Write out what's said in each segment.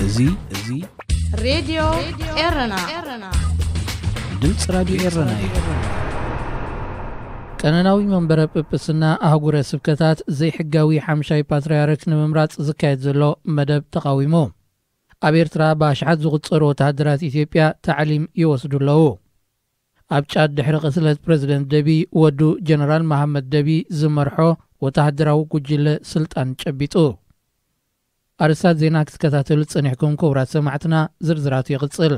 እዚ እዚ ሬድዮ ኤረና፣ ድምፂ ራዲዮ ኤረና እዩ። ቀኖናዊ መንበረ ጵጵስና ኣህጉረ ስብከታት ዘይሕጋዊ ሓምሻይ ፓትርያርክ ንምምራፅ ዝካየድ ዘሎ መደብ ተቓዊሙ። ኣብ ኤርትራ ብኣሽሓት ዝቑጸሩ ወተሃደራት ኢትዮጵያ ታዕሊም ይወስዱ ኣለዉ። ኣብ ጫድ ድሕሪ ቅትለት ፕረዚደንት ደቢ፣ ወዱ ጀነራል መሃመድ ደቢ ዝመርሖ ወተሃደራዊ ጉጅለ ስልጣን ጨቢጡ። ኣርእስታት ዜና ክትከታተሉ ዝጸኒሕኩም ክቡራት ሰማዕትና፣ ዝርዝራቱ ይቕጽል።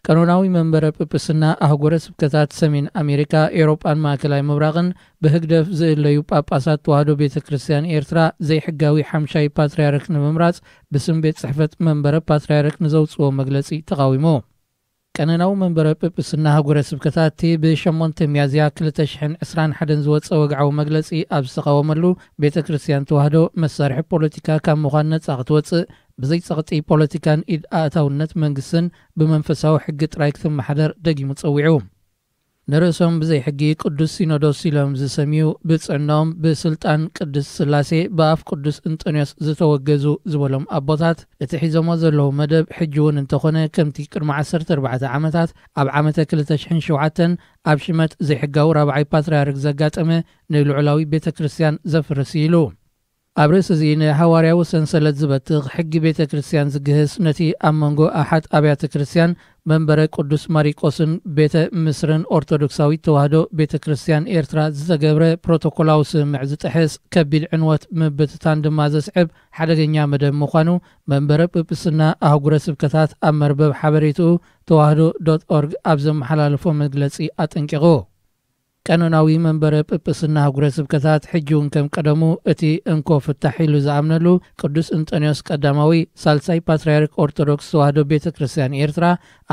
ቀኖናዊ መንበረ ጵጵስና ኣህጉረ ስብከታት ሰሜን ኣሜሪካ፣ ኤውሮጳን ማእከላይ ምብራቕን ብህግደፍ ዝእለዩ ጳጳሳት ተዋህዶ ቤተ ክርስቲያን ኤርትራ ዘይሕጋዊ ሓምሻይ ፓትርያርክ ንምምራጽ ብስም ቤት ጽሕፈት መንበረ ፓትርያርክ ንዘውጽዎ መግለጺ ተቓዊሙ። ቀኖናዊ መንበረ ጵጵስና ኣህጉረ ስብከታት እቲ ብ ሸሞንተ ሚያዝያ ክልተ ሽሕን ዕስራን ሓደን ዝወጸ ወግዓዊ መግለጺ ኣብ ዝተቓወመሉ፣ ቤተ ክርስቲያን ተዋህዶ መሳርሒ ፖለቲካ ካብ ምዃን ነጻ ክትወጽእ፣ ብዘይ ጸቕጢ ፖለቲካን ኢድ ኣእታውነት መንግስትን ብመንፈሳዊ ሕጊ ጥራይ ክትመሓደር ደጊሙ ጸዊዑ። ንርእሶም ብዘይ ሕጊ ቅዱስ ሲኖዶስ ኢሎም ዝሰምዩ ብጽዕኖም ብስልጣን ቅድስት ስላሴ ብኣፍ ቅዱስ እንጠንዮስ ዝተወገዙ ዝበሎም ኣቦታት፣ እቲ ሒዞሞ ዘለዉ መደብ ሕጂ እውን እንተኾነ ከምቲ ቅድሚ ዓሰርተ ኣርባዕተ ዓመታት ኣብ ዓመተ ክልተ ሽሕን ሸውዓተን ኣብ ሽመት ዘይሕጋዊ ራብዓይ ፓትርያርክ ዘጋጠመ ንልዑላዊ ቤተ ክርስቲያን ዘፍርስ እዩ ኢሉ። ኣብ ርእሲ እዚ ንሃዋርያዊ ሰንሰለት ዝበትኽ ሕጊ ቤተ ክርስቲያን ዝግህስ፣ ነቲ ኣብ መንጎ ኣሓት ኣብያተ ክርስቲያን መንበረ ቅዱስ ማሪቆስን ቤተ ምስርን ኦርቶዶክሳዊት ተዋህዶ ቤተ ክርስቲያን ኤርትራ ዝተገብረ ፕሮቶኮላዊ ስምምዕ ዝጥሕስ፣ ከቢድ ዕንወት ምብትታን ድማ ዘስዕብ ሓደገኛ መደብ ምዃኑ መንበረ ጵጵስና ኣህጉረ ስብከታት ኣብ መርበብ ሓበሬትኡ ተዋህዶ ዶት ኦርግ ኣብ ዘመሓላለፎ መግለጺ ኣጠንቂቑ። ቀኖናዊ መንበረ ጵጵስና ኣህጉረ ስብከታት ሕጂ እውን ከም ቀደሙ እቲ እንኮ ፍታሕ ኢሉ ዝኣምነሉ ቅዱስ እንጠንዮስ ቀዳማዊ ሳልሳይ ፓትርያርክ ኦርቶዶክስ ተዋህዶ ቤተ ክርስቲያን ኤርትራ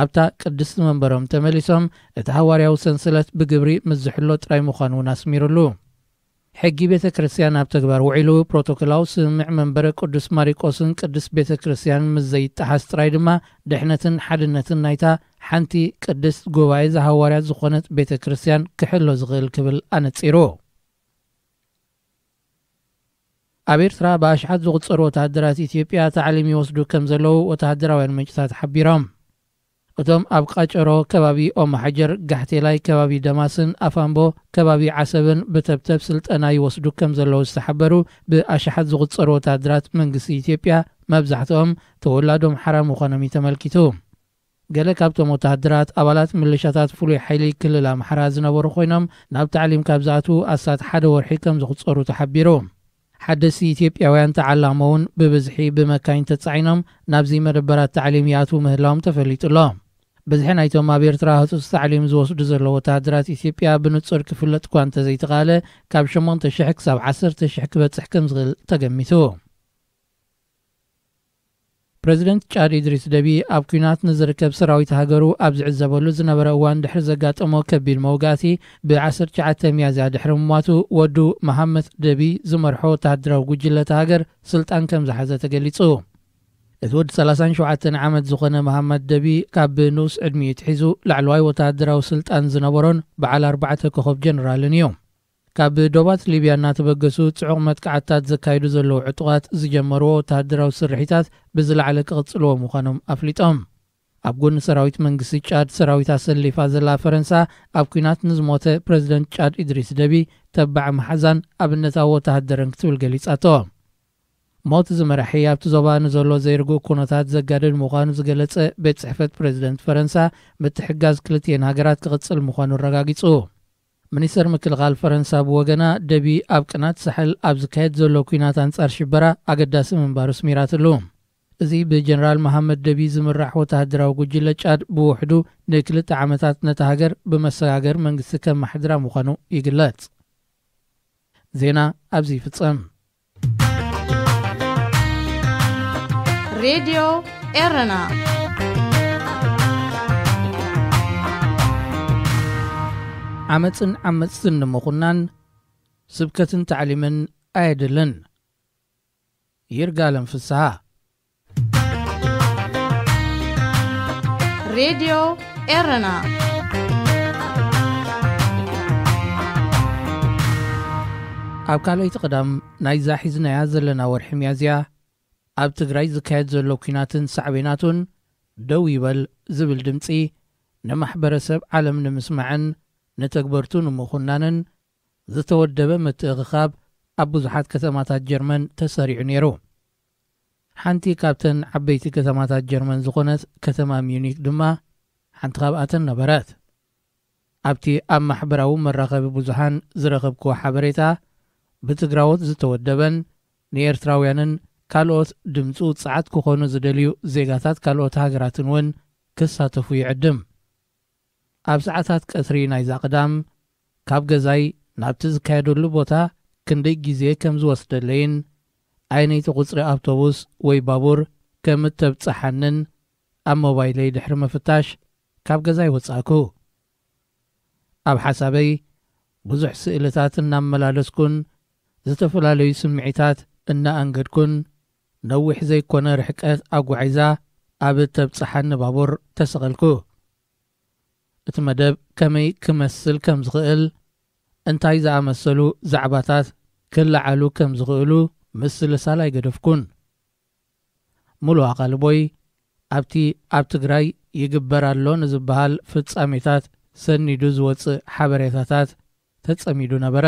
ኣብታ ቅድስቲ መንበሮም ተመሊሶም እቲ ሃዋርያዊ ሰንሰለት ብግብሪ ምስ ዝሕሎ ጥራይ ምዃኑ እውን ኣስሚሩሉ። ሕጊ ቤተ ክርስቲያን ኣብ ተግባር ውዒሉ ፕሮቶኮላዊ ስምምዕ መንበረ ቅዱስ ማሪቆስን ቅድስት ቤተ ክርስቲያን ምስ ዘይጠሓስ ጥራይ ድማ ድሕነትን ሓድነትን ናይታ ሓንቲ ቅድስት ጉባኤ ዘሃዋርያት ዝኾነት ቤተ ክርስቲያን ክሕሎ ዝኽእል ክብል ኣነጺሩ። ኣብ ኤርትራ ብኣሽሓት ዝቑጸሩ ወተሃደራት ኢትዮጵያ ታዕሊም ይወስዱ ከም ዘለዉ ወተሃደራውያን ምንጭታት ሓቢሮም። እቶም ኣብ ቃጨሮ፣ ከባቢ ኦማሓጀር፣ ጋሕቴላይ፣ ከባቢ ደማስን ኣፋምቦ፣ ከባቢ ዓሰብን ብተብተብ ስልጠና ይወስዱ ከም ዘለዉ ዝተሓበሩ ብኣሽሓት ዝቑጸሩ ወተሃደራት መንግስቲ ኢትዮጵያ፣ መብዛሕትኦም ተወላዶ ኣምሓራ ምዃኖም እዩ ተመልኪቱ። ገለ ካብቶም ወተሃደራት ኣባላት ምልሻታት ፍሉይ ሓይሊ ክልል ኣምሓራ ዝነበሩ ኮይኖም፣ ናብ ታዕሊም ካብ ዝኣትዉ ኣስታት ሓደ ወርሒ ከም ዝቑጸሩ ተሓቢሩ። ሓደስቲ ኢትዮጵያውያን ተዓላሞ እውን ብብዝሒ ብመካይን ተጻዒኖም ናብዚ መደበራት ታዕሊም ይኣትዉ ምህላዎም ተፈሊጡ ኣሎ። ብዝሒ ናይቶም ኣብ ኤርትራ ህጹጽ ታዕሊም ዝወስዱ ዘለዉ ወተሃደራት ኢትዮጵያ ብንጹር ክፍለጥ እኳ እንተዘይተኻእለ፣ ካብ ሸሞንተ ሽሕ ክሳብ ዓሰርተ ሽሕ ክበጽሕ ከም ዝኽእል ተገሚቱ። ፕረዚደንት ጫድ ኢድሪስ ደቢ ኣብ ኲናት ንዝርከብ ሰራዊት ሃገሩ ኣብ ዝዕዘበሉ ዝነበረ እዋን ድሕሪ ዘጋጠሞ ከቢድ መውጋእቲ፣ ብ ዓሰርተ ትሽዓተ ሚያዝያ ድሕሪ ምሟቱ፣ ወዱ መሃመት ደቢ ዝመርሖ ወተሃደራዊ ጉጅለ እታ ሃገር ስልጣን ከም ዝሓዘ ተገሊጹ። እቲ ወዲ ሰላሳን ሸውዓተን ዓመት ዝኾነ መሃመት ደቢ፣ ካብ ንኡስ ዕድሚኡ ኣትሒዙ ላዕለዋይ ወተሃደራዊ ስልጣን ዝነበሮን በዓል ኣርባዕተ ኮኾብ ጀነራልን እዩ። ካብ ዶባት ሊብያ እናተበገሱ ጽዑቕ መጥቃዕትታት ዘካይዱ ዘለዉ ዕጡቓት ዝጀመርዎ ወተሃደራዊ ስርሒታት ብዝለዓለ ክቕጽልዎ ምዃኖም ኣፍሊጦም። ኣብ ጎኒ ሰራዊት መንግስቲ ጫድ ሰራዊት ኣሰሊፋ ዘላ ፈረንሳ፣ ኣብ ኲናት ንዝሞተ ፕረዚደንት ጫድ ኢድሪስ ደቢ ተባዕ መሓዛን ኣብነታዊ ወተሃደርን ክትብል ገሊጻቶ። ሞት እዚ መራሒ ኣብቲ ዞባ ንዘሎ ዘይርጉእ ኩነታት ዘጋድድ ምዃኑ ዝገለጸ ቤት ጽሕፈት ፕረዚደንት ፈረንሳ፣ ምትሕግጋዝ ክልቲኤን ሃገራት ክቕጽል ምዃኑ ኣረጋጊጹ። ሚኒስተር ምክልኻል ፈረንሳ ብወገና፣ ደቢ ኣብ ቅናት ሳሕል ኣብ ዝካየድ ዘሎ ኲናት ኣንጻር ሽበራ ኣገዳሲ ምንባሩ ኣስሚራትሉ። እዚ ብጀነራል መሃመድ ደቢ ዝምራሕ ወተሃደራዊ ጉጅለ ጫድ ብውሕዱ ንክልተ ዓመታት ነታ ሃገር ብመሰጋገሪ መንግስቲ ከመሓድራ ምዃኑ ይግለጽ። ዜና ኣብዚ ይፍጸም። ሬድዮ ኤረና። ዓመጽን ዓመጽትን ንምኹናን ስብከትን ታዕሊምን ኣየድልን። ይርጋለም ፍስሃ። ሬድዮ ኤረና። ኣብ ካልኣይቲ ቀዳም ናይዛ ሒዝናያ ዘለና ወርሒ ሚያዝያ፣ ኣብ ትግራይ ዝካየድ ዘሎ ኲናትን ሳዕቤናቱን ደው ይበል ዝብል ድምፂ ንማሕበረሰብ ዓለም ንምስማዕን ንተግበርቱ ንምኹናንን ዝተወደበ ምትእኽኻብ ኣብ ብዙሓት ከተማታት ጀርመን ተሰሪዑ ነይሩ። ሓንቲ ካብተን ዓበይቲ ከተማታት ጀርመን ዝኾነት ከተማ ሚዩኒክ ድማ ሓንቲ ካብኣተን ነበረት። ኣብቲ ኣብ ማሕበራዊ መራኸቢ ብዙሃን ዝረኸብክዎ ሓበሬታ፣ ብትግራዎት ዝተወደበን ንኤርትራውያንን ካልኦት ድምፂ ውፅዓት ክኾኑ ዝደልዩ ዜጋታት ካልኦት ሃገራትን እውን ክሳተፉ ይዕድም። ኣብ ሰዓታት ቀትሪ ናይዛ ቅዳም፣ ካብ ገዛይ ናብቲ ዝካየደሉ ቦታ ክንደይ ግዜ ከም ዝወስደለይን ኣየነይቲ ቁጽሪ ኣውቶቡስ ወይ ባቡር ከም እተብጽሓንን ኣብ ሞባይለይ ድሕሪ ምፍታሽ ካብ ገዛይ ወጻእኩ። ኣብ ሓሳበይ ብዙሕ ስእልታት እናመላለስኩን ዝተፈላለዩ ስምዒታት እናኣንገድኩን ነዊሕ ዘይኮነ ርሕቀት ኣጓዒዛ ኣብ እተብጽሓኒ ባቡር ተሰቐልኩ። እቲ መደብ ከመይ ክመስል ከም ዝኽእል፣ እንታይ ዝኣመሰሉ ዛዕባታት ክለዓሉ ከም ዝኽእሉ ምስልሳል ኣይገደፍኩን። ሙሉእ ኣቓልቦይ ኣብቲ ኣብ ትግራይ ይግበር ኣሎ ንዝበሃል ፍጻሜታት ሰኒዱ ዝወጽእ ሓበሬታታት ተጸሚዱ ነበረ።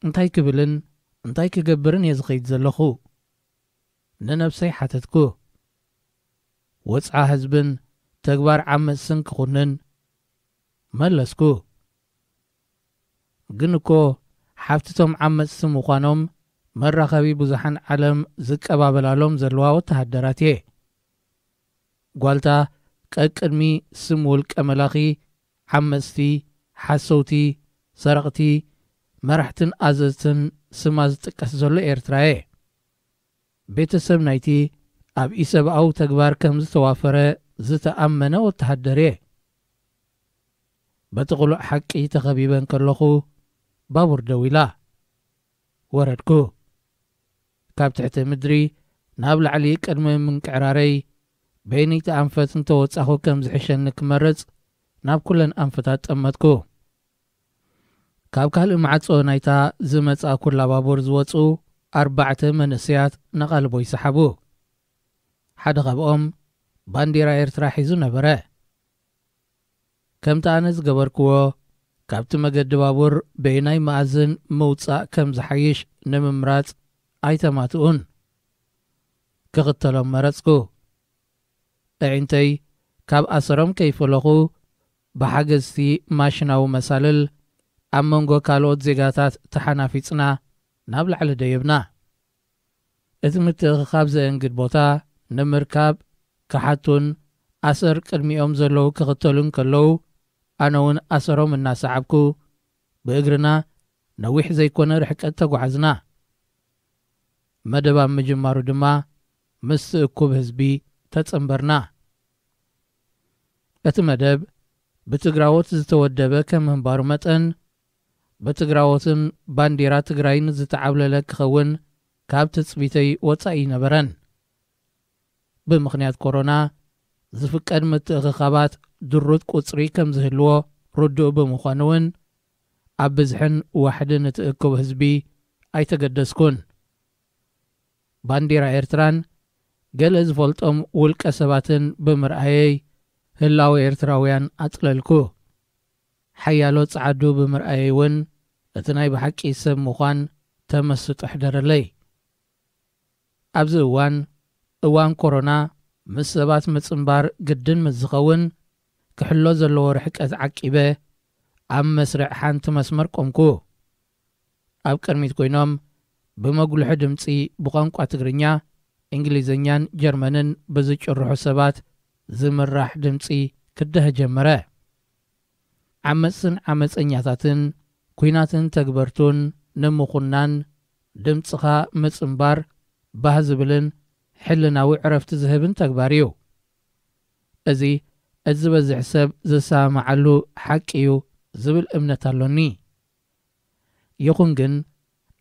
እንታይ ክብልን እንታይ ክገብርን እየ ዝኸይድ ዘለኹ? ንነብሰይ ሓተትኩ። ወጽዓ ህዝብን ተግባር ዓመጽትን ክኹንን መለስኩ። ግን እኮ ሓፍትቶም ዓመጽቲ ምዃኖም መራኸቢ ብዙሓን ዓለም ዝቀባበላሎም ዘለዋ ወተሃደራት እየ። ጓልታ ቀቅድሚ ስም ውልቀ መላኺ ዓመጽቲ፣ ሓሰውቲ፣ ሰረቕቲ፣ መራሕትን ኣዘዝትን ስማ ዝጥቀስ ዘሎ ኤርትራ እየ። ቤተሰብ ናይቲ ኣብ ኢሰብኣዊ ተግባር ከም ዝተዋፈረ ዝተኣመነ ወተሃደር እየ። በቲ ቅሉዕ ሓቂ ተኸቢበ እንከለኹ፣ ባቡር ደው ኢላ። ወረድኩ። ካብ ትሕቲ ምድሪ ናብ ላዕሊ ቅድሚ ምንቅዕራረይ፣ በየነይቲ ኣንፈት እንተወጻኹ ከም ዝሕሸኒ ክመርጽ፣ ናብ ኩለን ኣንፈታት ጠመትኩ። ካብ ካልእ ማዕጾ ናይታ ዝመጻ ኩላ ባቡር ዝወጹ ኣርባዕተ መንእሰያት ነቓልቦ ይሰሓቡ። ሓደ ካብኦም ባንዴራ ኤርትራ ሒዙ ነበረ። ከምቲ ኣነ ዝገበርክዎ፣ ካብቲ መገዲ ባቡር በየናይ መኣዝን ምውጻእ ከም ዝሓይሽ ንምምራጽ ኣይተማትኡን። ክኽተሎም መረጽኩ። ኣዒንተይ ካብ ኣሰሮም ከይፈለኹ፣ ብሓገዝቲ ማሽናዊ መሳልል ኣብ መንጎ ካልኦት ዜጋታት ተሓናፊጽና ናብ ላዕሊ ደየብና። እቲ ምትእኽኻብ ዘእንግድ ቦታ ንምርካብ ክሓቱን ኣሰር ቅድሚኦም ዘለዉ ክኽተሉን ከለዉ፣ ኣነ እውን ኣሰሮም እናሰዓብኩ ብእግርና ነዊሕ ዘይኮነ ርሕቀት ተጓዓዝና። መደብ ኣብ ምጅማሩ ድማ ምስቲ እኩብ ህዝቢ ተጸንበርና። እቲ መደብ ብትግራዎት ዝተወደበ ከም ምንባሩ መጠን፣ ብትግራዎትን ባንዲራ ትግራይን ዝተዓብለለ ክኸውን ካብ ትጽቢተይ ወጻኢ ኣይነበረን። ብምኽንያት ኮሮና ዝፍቀድ ምትእኽኻባት ድሩት ቁጽሪ ከም ዝህልዎ ርዱእ ብምዃኑ እውን፣ ኣብ ብዝሕን ዋሕድን እቲ እኩብ ህዝቢ ኣይተገደስኩን። ባንዴራ ኤርትራን ገለ ዝፈልጦም ውልቀ ሰባትን ብምርኣየይ፣ ህላወ ኤርትራውያን ኣጽለልኩ። ሓያሎ ጸዓዱ ብምርኣየይ እውን፣ እቲ ናይ ብሓቂ ሰብ ምዃን ተመስጦ ኣሕደረለይ። ኣብዚ እዋን፣ እዋን ኮሮና፣ ምስ ሰባት ምጽንባር ግድን ምስ ዝኸውን፣ ክሕሎ ዘለዎ ርሕቀት ዓቂበ፣ ኣብ መስርዕ ሓንቲ መስመር ቆምኩ። ኣብ ቅድሚት ኮይኖም፣ ብመጉልሒ ድምጺ ብቋንቋ ትግርኛ፣ እንግሊዝኛን ጀርመንን ብዝጭርሑ ሰባት ዝምራሕ ድምጺ ክደህ ጀመረ። ዓመጽትን ዓመጸኛታትን፣ ኲናትን ተግበርቱን ንምኹናን ድምጽኻ ምጽንባር ባህ ዝብልን ሕልናዊ ዕረፍቲ ዝህብን ተግባር እዩ። እዚ እቲ ዝበዝሕ ሰብ ዝሰማማዓሉ ሓቂ እዩ ዝብል እምነት ኣሎኒ። ይኹን ግን፣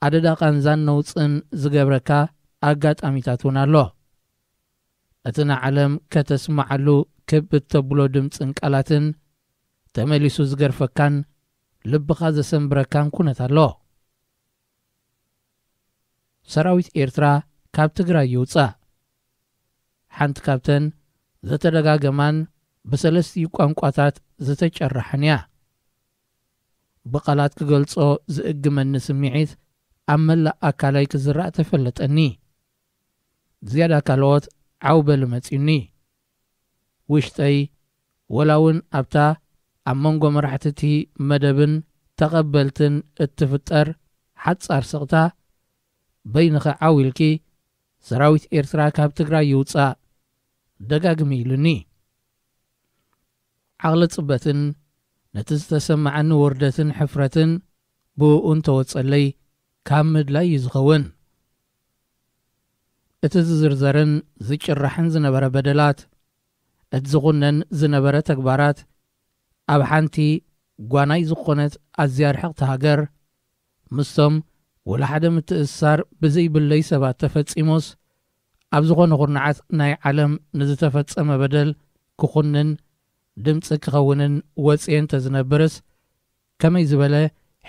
ኣደዳ ቃንዛን ነውጽን ዝገብረካ ኣጋጣሚታት እውን ኣሎ። እቲ ንዓለም ከተስምዓሉ ክብ እተብሎ ድምጽን ቃላትን ተመሊሱ ዝገርፈካን ልብኻ ዘሰንብረካን ኩነት ኣሎ። ሰራዊት ኤርትራ ካብ ትግራይ ይውጻእ። ሓንቲ ካብተን ዝተደጋገማን ብሰለስቲኡ ቋንቋታት ዝተጨረሓን እያ። ብቓላት ክገልጾ ዝእግመኒ ስምዒት ኣብ መላእ ኣካላይ ክዝራእ ተፈለጠኒ። ዝያዳ ካልኦት ዓው በሊ መጺኡኒ። ውሽጠይ ወላ እውን ኣብታ ኣብ መንጎ መራሕቲ እቲ መደብን ተቐበልትን እትፍጠር ሓጻር ስቕታ በይንኺ ዓው ኢልኪ ሰራዊት ኤርትራ ካብ ትግራይ ይውጻእ ደጋግሚ ኢሉኒ። ዓቕሊ ጽበትን ነቲ ዝተሰማዓኒ ውርደትን ሕፍረትን ብእኡ እንተወጸለይ ካብ ምድላይ እዩ ዝኸውን። እቲ ዝዝርዘርን ዝጭራሕን ዝነበረ በደላት፣ እቲ ዝኹነን ዝነበረ ተግባራት ኣብ ሓንቲ ጓናይ ዝኾነት ኣዝያ ርሕቕቲ ሃገር ምስቶም ወላ ሓደ ምትእስሳር ብዘይብለይ ሰባት ተፈጺሙስ፣ ኣብ ዝኾነ ኩርናዓት ናይ ዓለም ንዝተፈጸመ በደል ክኹንን ድምጺ ክኸውንን ወጽየ እንተዝነብርስ፣ ከመይ ዝበለ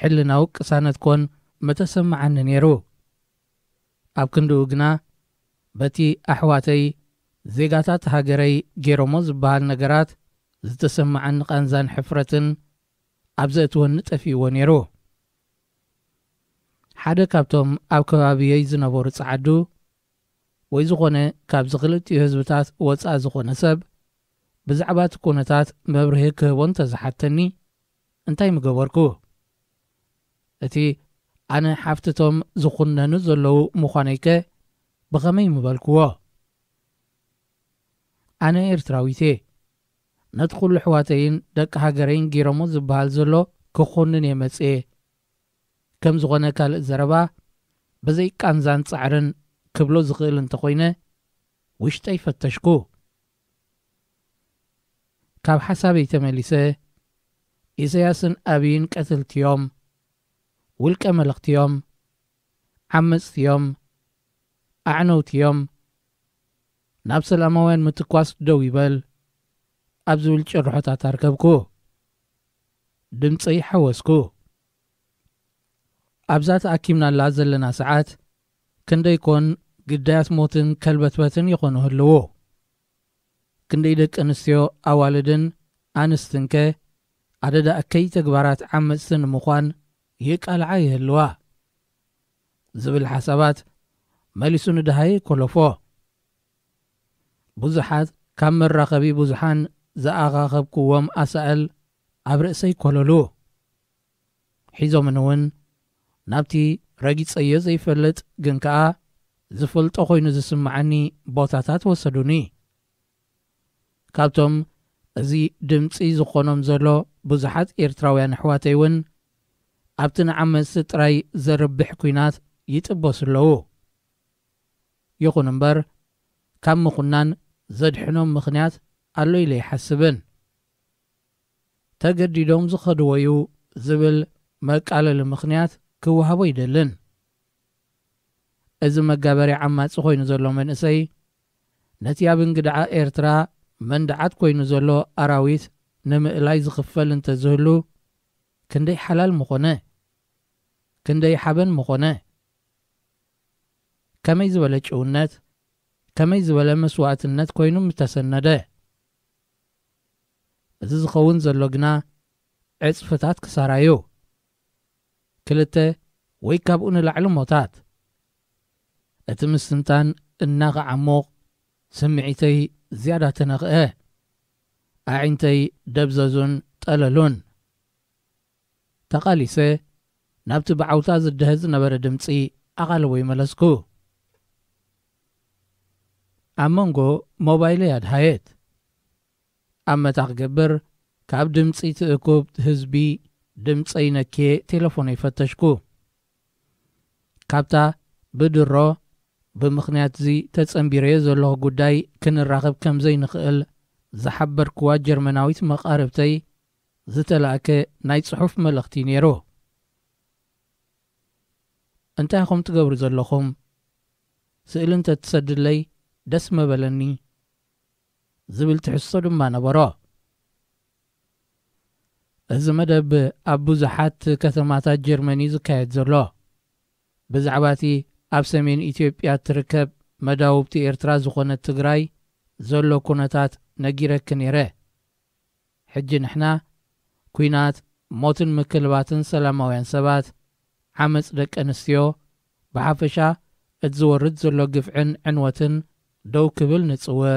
ሕልናዊ ቅሳነት ኮን ምተሰማዓኒ ነይሩ። ኣብ ክንድኡ ግና፣ በቲ ኣሕዋተይ ዜጋታት ሃገረይ ገይሮሞ ዝበሃል ነገራት ዝተሰማዓኒ ቃንዛን ሕፍረትን ኣብ ዘእትወኒ ጠፊእዎ ነይሩ። ሓደ ካብቶም ኣብ ከባቢየይ ዝነበሩ ጸዓዱ ወይ ዝኾነ ካብዚ ክልቲኡ ህዝብታት ወጻኢ ዝኾነ ሰብ ብዛዕባ እቲ ኩነታት መብርሂ ክህቦ እንተዝሓተኒ እንታይ ምገበርኩ? እቲ ኣነ ሓፍትቶም ዝኹነኑ ዘለዉ ምዃነይከ ብኸመይ ምበልክዎ? ኣነ ኤርትራዊት እየ። ነቲ ኩሉ ኣሕዋተይን ደቂ ሃገረይን ገይሮሞ ዝበሃል ዘሎ ክኹንን እየ መጽየ። ከም ዝኾነ ካልእ ዘረባ ብዘይ ቃንዛን ጻዕርን ክብሎ ዝኽእል እንተኾይነ፣ ውሽጠይ ፈተሽኩ። ካብ ሓሳበይ ተመሊሰ፣ ኢሳያስን ኣብይን ቀትልቲ እዮም፣ ውልቀ መለኽቲ እዮም፣ ዓመጽቲ እዮም፣ ኣዕነውቲ እዮም፣ ናብ ሰላማውያን ምትኳስ ደው ይበል ኣብ ዝብል ጭርሖታት ኣርከብኩ። ድምጸይ ሓወስኩ። ኣብዛ ተኣኪብናላ ዘለና ሰዓት ክንደይ ኮን ግዳያት ሞትን ከልበትበትን ይኾኑ ህልዉ? ክንደይ ደቂ ኣንስትዮ ኣዋልድን ኣንስትንከ ኣደዳ እከይ ተግባራት ዓመጽቲ ንምዃን ይቃልዓ ይህልዋ? ዝብል ሓሳባት መሊሱ ንደሃየ ይኮለፎ። ብዙሓት ካብ መራኸቢ ብዙሓን ዝኣኻኸብክዎም ኣሳእል ኣብ ርእሰይ ኮለሉ። ሒዞምኒ እውን ናብቲ ረጊጸዮ ዘይፈልጥ ግን ከኣ ዝፈልጦ ኮይኑ ዝስምዓኒ ቦታታት ወሰዱኒ። ካብቶም እዚ ድምጺ ዝኾኖም ዘሎ ብዙሓት ኤርትራውያን ኣሕዋተይ እውን ኣብቲ ንዓመጽቲ ጥራይ ዘርብሕ ኲናት ይጥበሱ ኣለዉ። ይኹን እምበር፣ ካብ ምኹናን ዘድሕኖም ምኽንያት ኣሎ ኢለ ኣይሓስብን። ተገዲዶም ዝኸድዎ እዩ ዝብል መቃለሊ ምኽንያት ክወሃቦ ኣይደልን። እዚ መጋበርያ ዓማጺ ኮይኑ ዘሎ መንእሰይ፣ ነቲ ኣብ እንግድዓ ኤርትራ መንድዓት ኮይኑ ዘሎ ኣራዊት ንምእላይ ዝኽፈል እንተዝህሉ፣ ክንደይ ሓላል ምኾነ፣ ክንደይ ሓበን ምኾነ። ከመይ ዝበለ ጭውነት፣ ከመይ ዝበለ መስዋእትነት ኮይኑ ምተሰነደ። እዚ ዝኸውን ዘሎ ግና ዕጽፍታት ክሳራ እዩ። ክልተ ወይ ካብኡ ንላዕሊ ሞታት። እቲ ምስትንታን እናኸዓሞቕ ስምዒተይ ዝያዳ ተነኽአ። ኣዒንተይ ደብዘዙን ጠለሉን። ተቓሊሰ ናብቲ ብዓውታ ዝደሀ ዝነበረ ድምጺ ኣቓልቦ ይመለስኩ። ኣብ መንጎ ሞባይለይ ኣድሃየት። ኣብ መታ ክገብር ካብ ድምጺ ትእኩብ ህዝቢ ድምጸይ ነክየ ቴሌፎነይ ፈተሽኩ። ካብታ ብድሮ ብምኽንያት እዚ ተጸንቢረዮ ዘለኹ ጉዳይ ክንራኸብ ከም ዘይንኽእል ዝሓበርክዋ ጀርመናዊት መቓርብተይ ዝተላእከ ናይ ጽሑፍ መልእኽቲ ነይሩ። "እንታይ ኢኹም ትገብሩ ዘለኹም? ስእሊ እንተ ትሰድለይ ደስ መበለኒ" ዝብል ትሕዝቶ ድማ ነበሮ። እዚ መደብ ኣብ ብዙሓት ከተማታት ጀርመን እዩ ዝካየድ ዘሎ። ብዛዕባ እቲ ኣብ ሰሜን ኢትዮጵያ እትርከብ መዳውብቲ ኤርትራ ዝኾነት ትግራይ ዘሎ ኩነታት ነጊረኪ ነይረ። ሕጂ ንሕና ኲናት፣ ሞትን ምክልባትን ሰላማውያን ሰባት፣ ዓመጽ ደቂ ኣንስትዮ፣ ብሓፈሻ እቲ ዝወርድ ዘሎ ግፍዕን ዕንወትን ደው ክብል ንጽውዕ።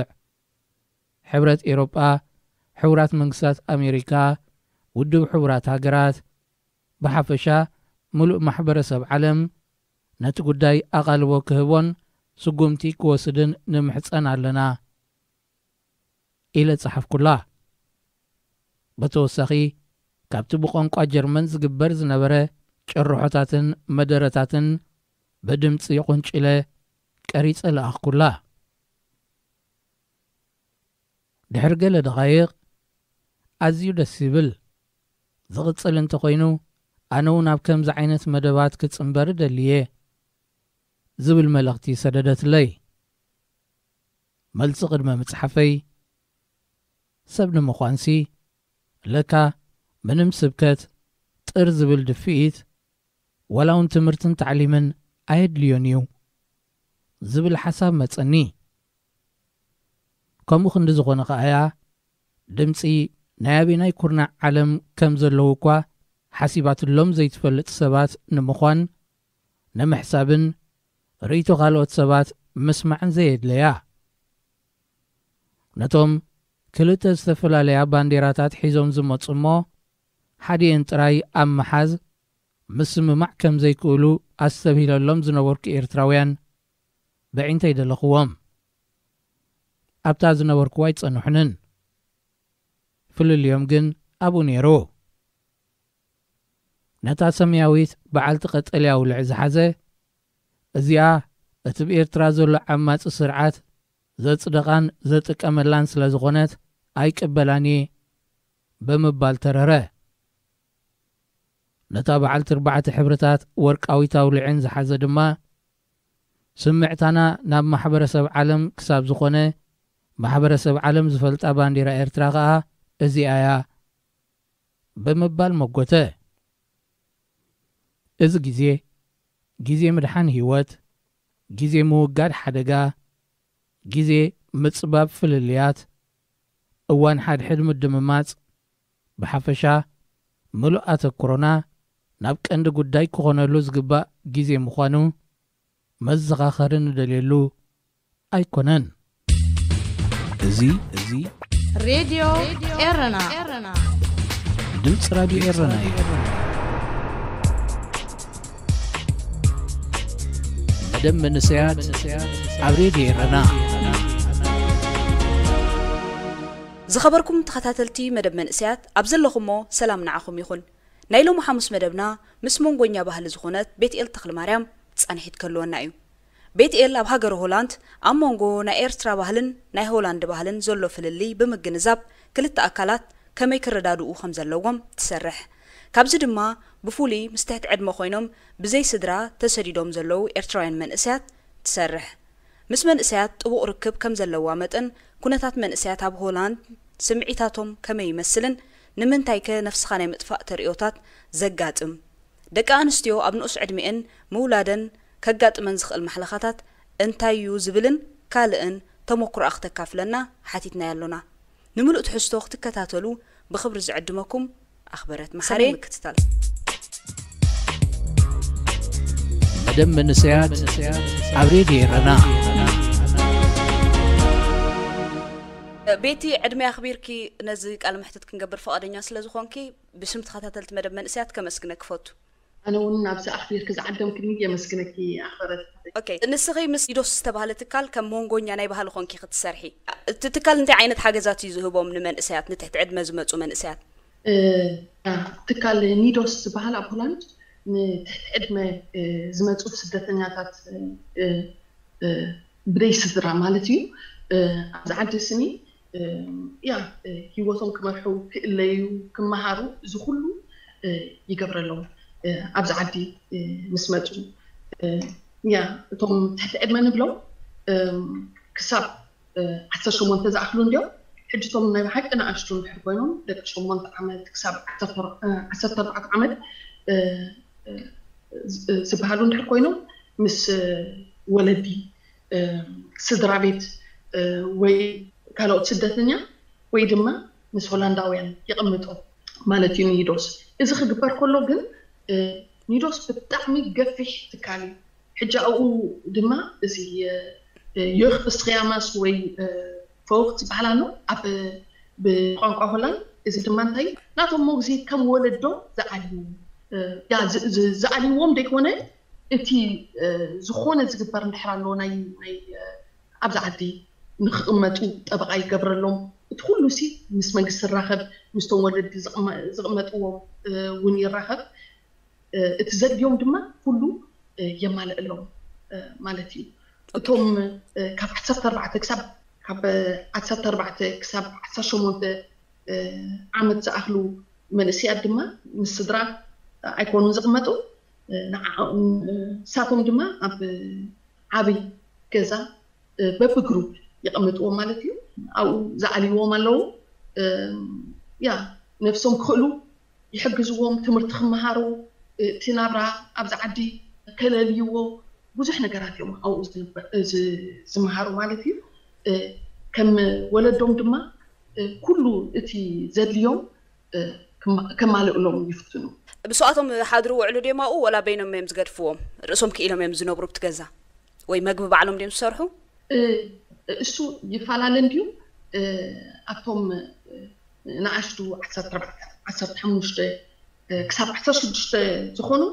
ሕብረት ኤውሮጳ፣ ሕቡራት መንግስታት ኣሜሪካ፣ ውድብ ሕቡራት ሃገራት፣ ብሓፈሻ ምሉእ ማሕበረሰብ ዓለም ነቲ ጉዳይ ኣቓልቦ ክህቦን ስጉምቲ ክወስድን ንምሕጸን ኣለና ኢለ ጸሓፍኩላ። ብተወሳኺ ካብቲ ብቋንቋ ጀርመን ዝግበር ዝነበረ ጭርሖታትን መደረታትን ብድምጺ ቁንጪለ ቀሪጸ ለኣኽኩላ። ድሕሪ ገለ ደቓይቕ፣ ኣዝዩ ደስ ይብል፣ ዝቕጽል እንተኾይኑ ኣነ እውን ኣብ ከምዚ ዓይነት መደባት ክጽንበር እደሊ እየ ዝብል መልእኽቲ ሰደደትለይ። መልሲ ቅድመ ምጽሓፈይ፣ ሰብ ንምዃንሲ ለካ ምንም ስብከት፣ ጥር ዝብል ድፍኢት፣ ዋላ እውን ትምህርትን ታዕሊምን ኣየድልዮን እዩ ዝብል ሓሳብ መጸኒ። ከምኡ ክንዲ ዝኾነ ከኣያ ድምጺ ናይ ኣበናይ ኩርናዕ ዓለም ከም ዘለዉ እኳ ሓሲባትሎም ዘይትፈልጥ ሰባት ንምዃን ንምሕሳብን ርእይቶ ካልኦት ሰባት ምስማዕን ዘየድለያ። ነቶም ክልተ ዝተፈላለያ ባንዴራታት ሒዞም ዝመጹ እሞ ሓዲኤን ጥራይ ኣብ ምሓዝ ምስምማዕ ከም ዘይክእሉ ኣስተብሂለሎም ዝነበርኩ ኤርትራውያን ብዒንተይ ደለኽዎም። ኣብታ ዝነበርኩዋ ኣይጸንሑንን። ፍልልዮም ግን ኣብኡ ነይሩ። ነታ ሰማያዊት በዓልቲ ቀጠልያ ውልዕ ዝሓዘ፣ እዚኣ እቲ ብኤርትራ ዘሎ ዓማጺ ስርዓት ዘጽደቓን ዘጥቀመላን ስለ ዝኾነት ኣይቅበላን እየ ብምባል ተረረ። ነታ በዓልቲ ኣርባዕተ ሕብርታት ወርቃዊት ኣውልዕን ዝሓዘ ድማ፣ ስምዕታና ናብ ማሕበረሰብ ዓለም ክሳብ ዝኾነ፣ ማሕበረሰብ ዓለም ዝፈልጣ ባንዴራ ኤርትራ ኸኣ እዚኣ እያ ብምባል መጎተ። እዚ ግዜ፣ ግዜ ምድሓን ህይወት፣ ግዜ ምውጋድ ሓደጋ፣ ግዜ ምጽባብ ፍልልያት፣ እዋን ሓድሕድ ምድምማጽ፣ ብሓፈሻ ምሉእ ኣተኩሮና ናብ ቀንዲ ጉዳይ ክኾነሉ ዝግባእ ግዜ ምዃኑ መዘኻኸሪ ንደልየሉ ኣይኮነን። እዚ፣ እዚ ሬድዮ ኤረና፣ ድምፂ ራድዮ ኤረና እዩ። መደብ መንእሰያት ኣብ ሬድዮ ኤረና። ዝኸበርኩም ተኸታተልቲ መደብ መንእሰያት፣ ኣብ ዘለኹሞ ሰላም ንዓኹም ይኹን። ናይ ሎሚ ሓሙስ መደብና ምስ መንጎኛ ባህሊ ዝኾነት ቤትኤል ተኽለማርያም ጻንሒት ከልወና እዩ። ቤትኤል ኣብ ሃገረ ሆላንድ ኣብ መንጎ ናይ ኤርትራ ባህልን ናይ ሆላንድ ባህልን ዘሎ ፍልልይ ብምግንዛብ፣ ክልተ ኣካላት ከመይ ክረዳድኡ ከም ዘለዎም ትሰርሕ። ካብዚ ድማ ብፍሉይ ምስ ትሕቲ ዕድመ ኮይኖም ብዘይ ስድራ ተሰዲዶም ዘለዉ ኤርትራውያን መንእሰያት ትሰርሕ። ምስ መንእሰያት ጥቡቕ ርክብ ከም ዘለዋ መጠን፣ ኩነታት መንእሰያት ኣብ ሆላንድ ስምዒታቶም ከመይ ይመስልን ንምንታይከ ነፍስኻ ናይ ምጥፋእ ተርእዮታት ዘጋጥም? ደቂ ኣንስትዮ ኣብ ንኡስ ዕድሚኤን ምውላደን ከጋጥመን ዝኽእል ማሕለኻታት እንታይ እዩ ዝብልን ካልእን ተመኩሮኣ ክተካፍለና ሓቲትናያ ኣሎና። ንምሉእ ትሕዝቶ ክትከታተሉ ብኽብሪ ዝዕድመኩም ኣኽበረት መሓሪ። ሰናይ ምክትታል። መደብ መንእሰያት ኣብ ሬድዮ ኤረና። ቤቲ፣ ዕድመ ኣኽቢርኪ ነዚ ቃለ መሕትት ክንገብር ፈቓደኛ ስለ ዝኾንኪ ብስም ተኸታተልቲ መደብ መንእሰያት ከመስግነኪ እፈቱ። ኣነ እውን ናብዚ ኣኽቢርኪ ዝዓደምክኒ የመስግነኪ ኣኽበረት። ኦኬ፣ ንስኺ ምስ ኢዶስ ዝተባህለ ትካል ከም መንጎኛ ናይ ባህሊ ኮንኪ ክትሰርሒ። እቲ ትካል እንታይ ዓይነት ሓገዛት እዩ ዝህቦም ንመንእሰያት፣ ንትሕቲ ዕድመ ዝመጹ መንእሰያት? እ፣ ትካል ኒዶስ ዝበሃል ኣብ ሆላንድ ንትሕቲ ዕድመ፣ እ፣ ዝመጹ ስደተኛታት፣ እ፣ እ፣ ብደይ ስድራ ማለት እዩ። እ፣ ኣብዚ ዓዲ ስኒ፣ እ፣ ያ፣ እ፣ ህይወቶም ክመርሑ፣ ክእለዩ፣ ክመሃሩ፣ እዚ ኩሉ፣ እ፣ ይገብረሎም። እ፣ ኣብዚ ዓዲ፣ እ፣ ምስ መጹ፣ እ፣ ያ፣ እቶም ትሕቲ ዕድመ ንብሎም፣ እ፣ ክሳብ፣ እ፣ ዓሰርተ ሸሞንተ ዝኣኽሉ እንድዮም። ሕጂ እቶም ናይ ብሓቂ ንኣሽቱ እንድሕር ኮይኖም፣ ደቂ ሸሞንተ ዓመት ክሳብ ዓሰርተ፣ እ፣ ዓሰርተ ኣርባዕተ ዓመት፣ እ፣ እ፣ ዝ-፣ እ፣ ዝበሃሉ እንድሕር ኮይኖም፣ ምስ ወለዲ፣ ስድራ ቤት ወይ ካልኦት ስደተኛ ወይ ድማ ምስ ሆላንዳውያን ይቕምጦ ማለት እዩ። ኒዶስ እዚ ክግበር ከሎ ግን ኒዶስ ብጣዕሚ ገፊሕ ትካል እዩ። ሕጂ ኣብኡ ድማ እዚ ዮክ ስትሪያማስ ወይ ፈውክ ዝበሃል ኣሎ ኣብ ብቋንቋ ሆላንድ። እዚ ድማ እንታይ እዩ? ናቶም ሞግዚት ከም ወለዶ ዝዓልዩ ዝዓልይዎም ዘይኮነ እቲ ዝኾነ ዝግበር እንድሕር ኣለዎ ናይ ኣብዛ ዓዲ ንክቕመጡ ጠበቓ ይገብረሎም። እቲ ኩሉ ሲ ምስ መንግስቲ ዝራኸብ ምስቶም ወለዲ ዝቕመጥዎም እውን ይራኸብ። እቲ ዘድልዮም ድማ ኩሉ የማልእሎም ማለት እዩ። እቶም ካብ ዓሰርተ ኣርባዕተ ክሳብ ካብ ዓሰርተ ኣርባዕተ ክሳብ ዓሰርተ ሸሞንተ ዓመት ዝኣኽሉ መንእሰያት ድማ ምስ ስድራ ኣይኮኑን ዝቕመጡ። ንሳቶም ድማ ኣብ ዓብይ ገዛ በብግሩፕ ይቐምጥዎም ማለት እዩ። ኣብኡ ዝዓልይዎም ኣለዉ። ያ ነብሶም ክኽእሉ ይሕግዝዎም፣ ትምህርቲ ክመሃሩ፣ እቲ ናብራ ኣብዚ ዓዲ ከለልይዎ ብዙሕ ነገራት እዮም ኣብኡ ዝምሃሩ ማለት እዩ። ከም ወለዶም ድማ ኩሉ እቲ ዘድልዮም ከማልእሎም ይፍትኑ። ብስዋቶም ሓድሩ ውዕሉ ድዮም ኣብኡ ወላ በይኖም እዮም ዝገድፍዎም? ርእሶም ክኢሎም እዮም ዝነብሩ ኣብቲ ገዛ ወይ መግቢ ባዕሎም ድዮም ዝሰርሑ? እሱ ይፈላለ እንድዩ። ኣብቶም ንኣሽቱ ዓሰርተ ኣርባዕተ ዓሰርተ ሓሙሽተ ክሳብ ዓሰርተ ሽዱሽተ ዝኾኑ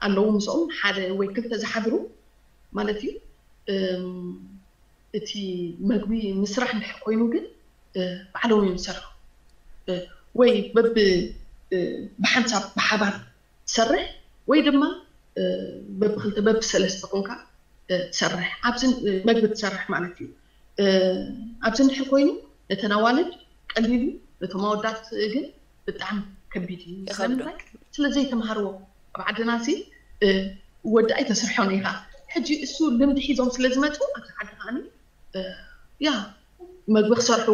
ኣለዉ ምስኦም ሓደ ወይ ክልተ ዝሓድሩ ማለት እዩ። እቲ መግቢ ምስራሕ እንድሕር ኮይኑ ግን ባዕሎም እዮም ዝሰርሑ ወይ በብ ብሓንሳብ ብሓባር ትሰርሕ ወይ ድማ በብክልተ በብሰለስተ ኮንካ ትሰርሕ ኣብዚ መግቢ ትሰርሕ ማለት እዩ። ኣብዚ እንድሕር ኮይኑ ነተን ኣዋልድ ቀሊል እዩ፣ ነቶም ኣወዳት ግን ብጣዕሚ ከቢድ እዩ። ስለምንታይ? ስለ ዘይተምሃርዎ ኣብ ዓድና ሲ ወዲ ኣይተስርሖን ኢኻ። ሕጂ እሱ ልምዲ ሒዞም ስለ ዝመፁ ኣብቲ ዓዲ ከዓኒ ያ መግቢ ክሰርሑ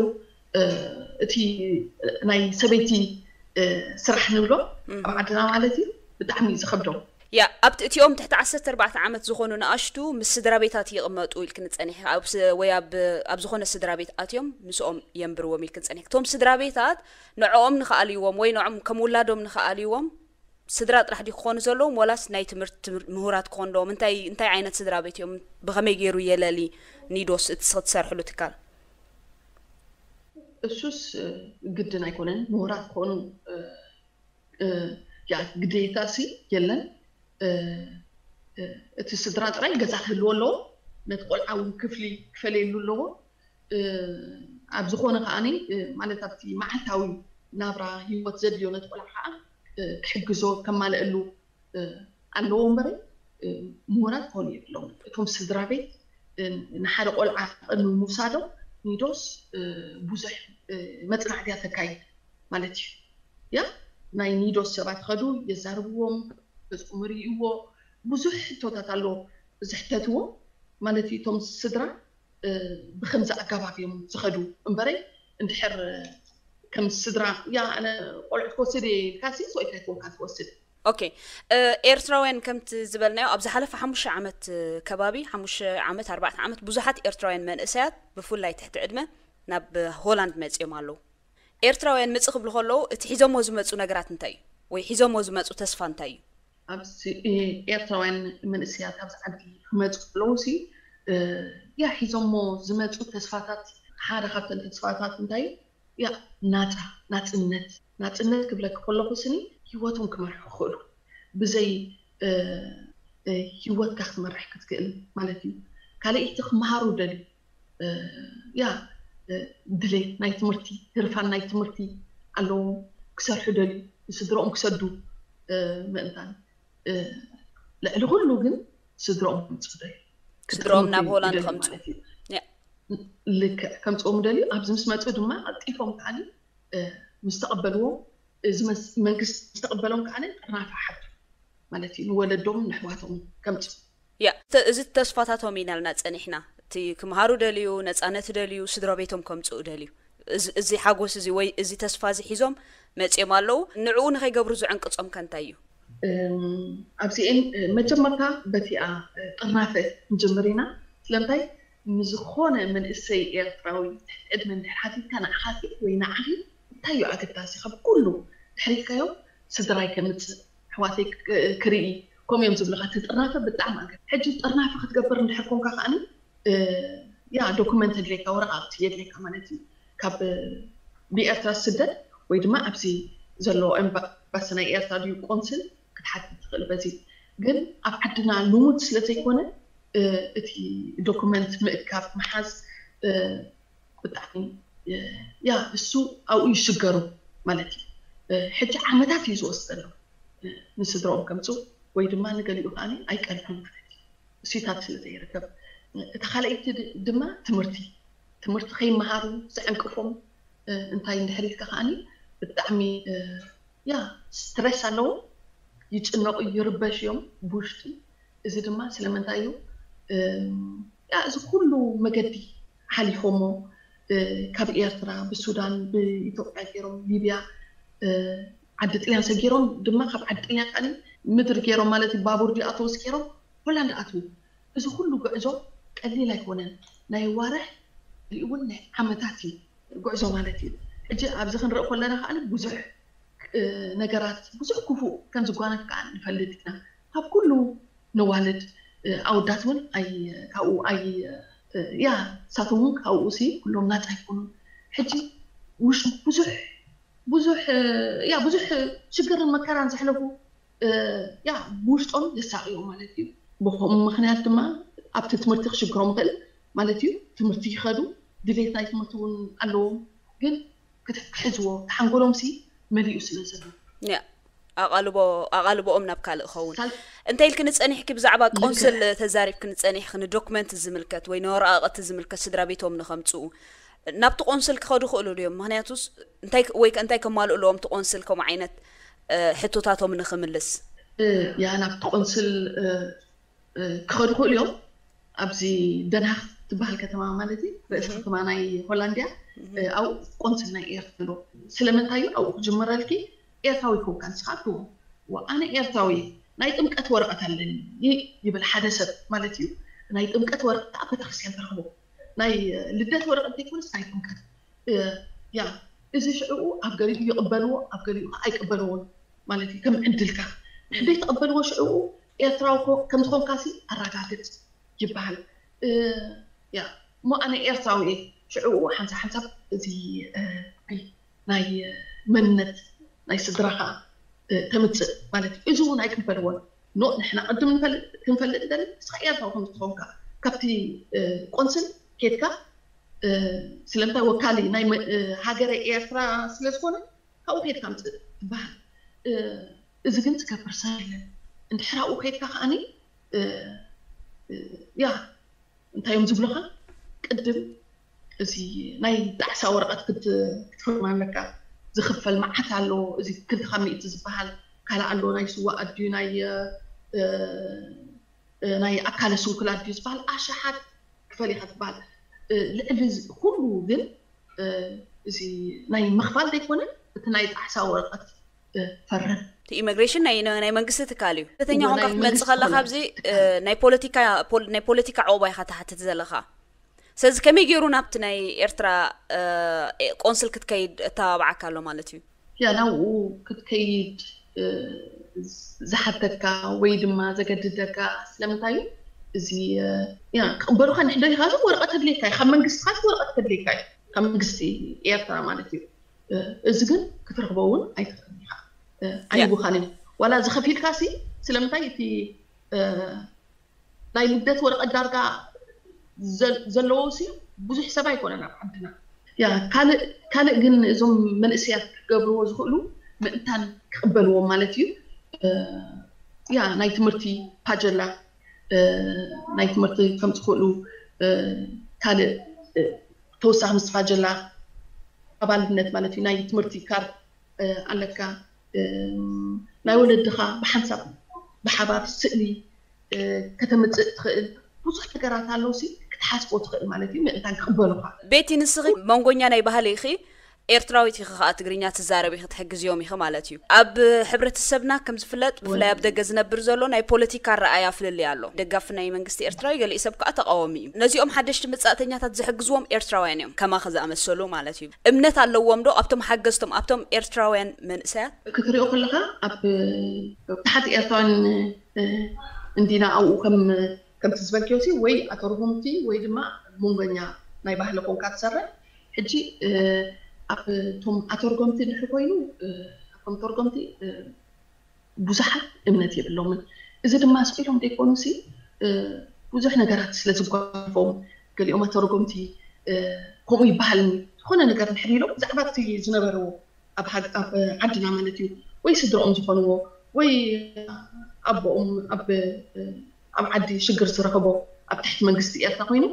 እቲ ናይ ሰበይቲ ስራሕ ንብሎ ኣብ ዓድና ማለት እዩ ብጣዕሚ እዩ ዝኸብዶም። ያ ኣብቲ እቲኦም ትሕቲ ዓሰርተ ኣርባዕተ ዓመት ዝኾኑ ንኣሽቱ ምስ ስድራ ቤታት ይቕመጡ ኢልክኒ ጸኒሕካ ወይ ኣብ ዝኾነ ስድራ ቤት ኣትዮም ምስኦም የንብርዎም ኢልክኒ ጸኒሕካ። እቶም ስድራ ቤታት ንዕኦም ንኽኣልይዎም ወይ ንዕኦም ከም ውላዶም ንኽኣልይዎም ስድራ ጥራሕ ድዩ ክኾኑ ዘለዎም ወላስ ናይ ትምህርቲ ምሁራት ክኾኑ ኣለዎም? እንታይ እንታይ ዓይነት ስድራ ቤት እዮም? ብኸመይ ገይሩ የለሊ ኒዶስ እቲ ትሰርሕሉ ትካል? እሱስ ግድን ኣይኮነን ምሁራት ክኾኑ ያ ግዴታ ሲ የለን። እቲ ስድራ ጥራይ ገዛ ክህልዎ ኣለዎ። ነቲ ቆልዓ እውን ክፍሊ ክፈለየሉ ኣለዎ። ኣብ ዝኾነ ከዓኒ ማለት ኣብቲ መዓልታዊ ናብራ ህይወት ዘድልዮ ነቲ ቆልዓ ከዓ ክሕግዞ ከማልእሉ ኣለዎ እምበረ ምሁራት ክኾኑ የብሎም። እቶም ስድራ ቤት ንሓደ ቆልዓ ቅድሚ ምውሳዶም ኒዶስ ብዙሕ መፅናዕትያ ተካይድ ማለት እዩ። ያ ናይ ኒዶስ ሰባት ኸዱ የዛርብዎም፣ ገጾም ርእይዎ፣ ብዙሕ ሕቶታት ኣሎ ዝሕተትዎ ማለት እዩ። እቶም ስድራ ብከምዚ ኣገባብ እዮም ዝኸዱ እምበረ እንድሕር ከም ስድራ ያ ኣነ ቆልዑ ክወስድ እየ ኢልካ ሲ ሰይካ ይኮንካ ትወስድ። ኦኬ። ኤርትራውያን ከምቲ ዝበልናዮ ኣብ ዝሓለፈ ሓሙሽተ ዓመት ከባቢ ሓሙሽተ ዓመት ኣርባዕተ ዓመት ብዙሓት ኤርትራውያን መንእሰያት ብፍላይ ትሕቲ ዕድመ ናብ ሆላንድ መጺኦም ኣለዉ። ኤርትራውያን ምጽእ ክብሉ ከለዉ እቲ ሒዞሞ ዝመጹ ነገራት እንታይ እዩ? ወይ ሒዞሞ ዝመጹ ተስፋ እንታይ እዩ? ኣብዚ ኤርትራውያን መንእሰያት ኣብዚ ዓዲ ክመጹ ከለዉ ሲ ያ ሒዞሞ ዝመጹ ተስፋታት ሓደ ካብተን ተስፋታት እንታይ እዩ? ያ ናጻ ናጽነት ናጽነት ክብለኪ ከለኹ ስኒ ህይወቶም ክመርሑ ክኽእሉ ብዘይ ህይወትካ ክትመርሕ ክትክእል ማለት እዩ። ካልኣይቲ ክመሃሩ ደልዩ ያ ድሌት ናይ ትምህርቲ ህርፋን ናይ ትምህርቲ ኣለዎም ክሰርሑ ደልዩ ንስድረኦም ክሰዱ ምእንታን ልዕሊ ኩሉ ግን ስድረኦም ከምፅኡ ደልዩ ስድረኦም ናብ ሆላንድ ከምፁ ልክዕ ከምፅኦም ደልዩ ኣብዚ ምስ መፁ ድማ ቀልጢፎም ከዓኒ ምስ ተቐበልዎም እዚ መንግስቲ ምስ ተቐበሎም ከዓኒ ጥርናፈ ሓቱ ማለት እዩ ንወለዶም ንሕዋቶም ከምፅኡ ያ እዚ ተስፋታቶም ኢና ልና ፀኒሕና እቲ ክምሃሩ ደልዩ ነፃነት ደልዩ ስድራ ቤቶም ከምፅኡ ደልዩ እዚ ሓጎስ እዚ ወይ እዚ ተስፋ እዚ ሒዞም መፅኦም ኣለዉ ንዕኡ ንኸይገብሩ ዝዕንቅፆም ከ እንታይ እዩ ኣብዚኤን መጀመርታ በቲኣ ጥርናፈ ንጀምር ኢና። ስለምንታይ ንዝኾነ መንእሰይ ኤርትራዊ ትሕቲ ዕድመ እንድሕር ሓቲትካ ንዓኻ ወይ ንዓኺ እንታይ እዩ ኣገዳሲ ካብ ኩሉ ድሕሪትካዮ ስድራይ ከምፅእ ኣሕዋተይ ክርኢ ከምኡ እዮም ዝብልካ እቲ ጥርናፈ ብጣዕሚ ኣገዳሲ። ሕጂ ጥርናፈ ክትገብር እንድሕር ኮንካ ከዓኒ ያ ዶኩመንት የድልየካ ወረቃቅቲ የድልየካ ማለት እዩ ካብ ብኤርትራ ስደት ወይ ድማ ኣብዚ ዘሎ ኤምባሲ ናይ ኤርትራ ድዩ ቆንስል ክትሓትት ትኽእል በዚ ግን ኣብ ዓድና ልሙድ ስለዘይኮነ እቲ ዶኩመንት ምእካብ ምሓዝ ብጣዕሚ ያ እሱ ኣብኡ ይሽገሩ ማለት እዩ ሕጂ ዓመታት እዩ ዝወስድ ዘሎ ንስድረኦም ከምፅኡ ወይ ድማ ንገሊኡ ከዓ ኣይቀንሑን ማለት እዩ እሱታት ስለ ዘይርከብ እቲ ካልኣይቲ ድማ ትምህርቲ ትምህርቲ ከይመሃሩ ዘዕንቅፎም እንታይ እንድሕር ኢልካ ከዓኒ ብጣዕሚ ያ ስትረስ ኣለዎም ይጭነቁ ይርበሽ እዮም ብውሽጢ እዚ ድማ ስለምንታይ እዩ ያ እዚ ኩሉ መገዲ ሓሊፎሞ ካብ ኤርትራ ብሱዳን ብኢትዮጵያ ገይሮም ሊብያ ዓዲ ጥልያን ሰጊሮም ድማ ካብ ዓዲ ጥልያን ከዓኒ ምድሪ ገይሮም ማለት እዩ ባቡር ዲኣተውስ ገይሮም ሆላንድ ኣትዉ እዚ ኩሉ ጉዕዞ ቀሊል ኣይኮነን ናይ ዋርሕ እውን ናይ ዓመታት እዩ ጉዕዞ ማለት እዩ ሕጂ ኣብዚ ክንርኢ ከለና ከዓ ብዙሕ ነገራት ብዙሕ ክፉእ ከም ዝጓነፍ ከዓ ንፈልጥ ኢና ካብ ኩሉ ነዋልድ ኣወዳት እውን ካብኡ ኣይ ያ ሳቶም እውን ካብኡ ሲ ኩሎም ናፃ ይኮኑ ሕጂ ውሽ ብዙሕ ብዙሕ ያ ብዙሕ ሽግርን መከራን ዘሕለፉ ያ ብውሽጦም የሳቅዮ ማለት እዩ ብከምኡ ምክንያት ድማ ኣብቲ ትምህርቲ ክሽግሮም ይኽእል ማለት እዩ ትምህርቲ ይኸዱ ድሌት ናይ ትምህርቲ እውን ኣለዎም ግን ክትሕዝዎ ሓንጎሎም ሲ መሊኡ ስለ ዘሎ ኣቓልቦኦም ናብ ካልእ ኸውን እንታይ ኢልክኒ ጸኒሕኪ ብዛዕባ ቆንስል ተዛሪብክኒ ጸኒሕክኒ ዶክመንት ዝምልከት ወይ ንወረቃቅቲ ዝምልከት ስድራ ቤቶም ንኸምፅኡ ናብቲ ቆንስል ክኸዱ ክእሉ ድዮም ምክንያቱስ ወይ እንታይ ከማልኡ ኣለዎም እቲ ቆንስል ከምኡ ዓይነት ሕቶታቶም ንኽምልስ ያ ናብቲ ቆንስል ክኸዱ ክእሉ እዮም ኣብዚ ደንሃክ ትበሃል ከተማ ማለት እዩ ርእሲ ከተማ ናይ ሆላንድያ ኣብኡ ቆንስል ናይ ኤርትራ ስለምንታይ እዩ ኣብኡ ክጅምረልኪ ኤርትራዊ ክውካ ንስኻ ትዎ ኣነ ኤርትራዊ ናይ ጥምቀት ወረቐት ኣለኒ ይብል ሓደ ሰብ ማለት እዩ ናይ ጥምቀት ወረቐት ኣብ ቤተክርስትያን ትረኽቦ ናይ ልደት ወረቐት ዘይኮነስ ናይ ጥምቀት ያ እዚ ሽዕኡ ኣብ ገሊኡ ይቕበልዎ ኣብ ገሊኡ ኣይቅበልዎን ማለት እዩ ከም ዕድልካ ንሕደይ ተቐበልዎ ሽዕኡ ኤርትራዊ ከምዝኾንካ ሲ ኣረጋግፅ ይበሃል ያ እሞ ኣነ ኤርትራዊ እየ ሽዕኡ ሓንሳብ ሓንሳብ እዚ ናይ መንነት ናይ ስድራኻ ተምፅእ ማለት እዩ እዚ እውን ኣይቅበልዎን ኖ ንሕና ቅድም ክንፈልጥ ደሊ ንስኻ ኤርትራዊ ከም ዝኾንካ ካብቲ ቆንስል ኬድካ ስለምንታይ ወካሊ ናይ ሃገረ ኤርትራ ስለ ዝኾነ ካብኡ ኬድካ ምፅእ ትበሃል እዚ ግን ዝገብር ሰብ የለን እንድሕር ኣብኡ ኬድካ ከዓኒ ያ እንታይ እዮም ዝብሉኻ ቅድም እዚ ናይ ጣዕሳ ወረቐት ክትፍርም ኣለካ ዝኽፈል መዓት ኣሎ እዚ ክልተ ካብ ሚእቲ ዝበሃል ካልእ ኣሎ ናይ ስዋ ኣድዩ ናይ ናይ ኣካለ ስንኩላት ድዩ ዝበሃል ኣሽሓት ክፈል ኢኻ ትበሃል ልዕሊ ኩሉ ግን እዚ ናይ ምኽፋል ዘይኮነ እቲ ናይ ጣዕሳ ወረቐት ፈርም እቲ ኢሚግሬሽን ናይ ናይ መንግስቲ ትካል እዩ ስደተኛ ኮንካ ክትመፅእ ከለካ ኣብዚ ናይ ፖለቲካ ናይ ፖለቲካ ዕቑባ ኢካ ትሓትት ዘለካ ስለዚ ከመይ ገይሩ ናብቲ ናይ ኤርትራ ቆንስል ክትከይድ እተባብዓካ ኣሎ ማለት እዩ ያ ናብኡ ክትከይድ ዝሓተካ ወይ ድማ ዘገድደካ ስለምንታይ እዩ እዚ ያ ክቕበሉካ ንሕደሪካ ዞም ወረቐት ከድልየካ እዩ ካብ መንግስቲ ካስ ወረቐት ከድልየካ እዩ ካብ መንግስቲ ኤርትራ ማለት እዩ እዚ ግን ክትረኽቦ እውን ኣይትኽእል ኢኻ ኣይቡኻን እዩ ዋላ እዚ ከፊልካ ሲ ስለምንታይ እቲ ናይ ልደት ወረቐት ዳርጋ ዘለዎ ሲ ብዙሕ ሰብ ኣይኮነን ኣብ ዓድና ያ ካልእ ካልእ ግን እዞም መንእሰያት ክገብርዎ ዝኽእሉ ምእንታን ክቕበልዎም ማለት እዩ ያ ናይ ትምህርቲ ፓጀላ ናይ ትምህርቲ ከም ዝኽእሉ ካልእ ተወሳኺ ምስ ፋጀላ ኣባልነት ማለት እዩ ናይ ትምህርቲ ካርድ ኣለካ ናይ ወለድኻ ብሓንሳብ ብሓባር ስእሊ ከተምፅእ ትኽእል ብዙሕ ነገራት ኣለውሲ ክትሓስቦ ትኽእል ማለት እዩ ምእንታን ክቕበሉኻ ቤቲ ንስኺ መንጎኛ ናይ ባህሊ ኢኺ ኤርትራዊት ኢኺ ከኣ ትግርኛ ትዛረቢ ክትሕግዝዮም ኢኺ ማለት እዩ። ኣብ ሕብረተሰብና ከም ዝፍለጥ ብፍላይ ኣብ ደገ ዝነብር ዘሎ ናይ ፖለቲካ ኣረኣያ ፍልልይ ኣሎ። ደጋፊ ናይ መንግስቲ ኤርትራዊ፣ ገሊኡ ሰብ ከኣ ተቃዋሚ እዩ። ነዚኦም ሓደሽቲ መጻእተኛታት ዝሕግዝዎም ኤርትራውያን እዮም፣ ከማኺ ዝኣመሰሉ ማለት እዩ። እምነት ኣለዎም ዶ ኣብቶም ሓገዝቶም፣ ኣብቶም ኤርትራውያን መንእሰያት? ክትሪኦ ከለኻ ኣብ ታሕቲ ኤርትራውያን እንዲና ኣብኡ ከም ከምቲ ዝበልክዮ ሲ ወይ ኣተርጎምቲ ወይ ድማ መንጎኛ ናይ ባህሊ ኮንካ ትሰርሕ። ሕጂ ኣብቶም ኣተርጎምቲ ድሕሪ ኮይኑ ኣብቶም ተርጎምቲ ብዙሓት እምነት የብሎምን። እዚ ድማ ስቕ ኢሎም ዘይኮኑ ሲ ብዙሕ ነገራት ስለ ዝጓነፎም፣ ገሊኦም ኣተርጎምቲ ከምኡ ይበሃል፣ ዝኾነ ነገር ድሕሪ ኢሎም ብዛዕባ እቲ ዝነበርዎ ኣብ ዓድና ማለት እዩ ወይ ስድራኦም ዝኾንዎ ወይ ኣቦኦም ኣብ ዓዲ ሽግር ዝረኸቦ ኣብ ትሕቲ መንግስቲ ኤርትራ ኮይኑ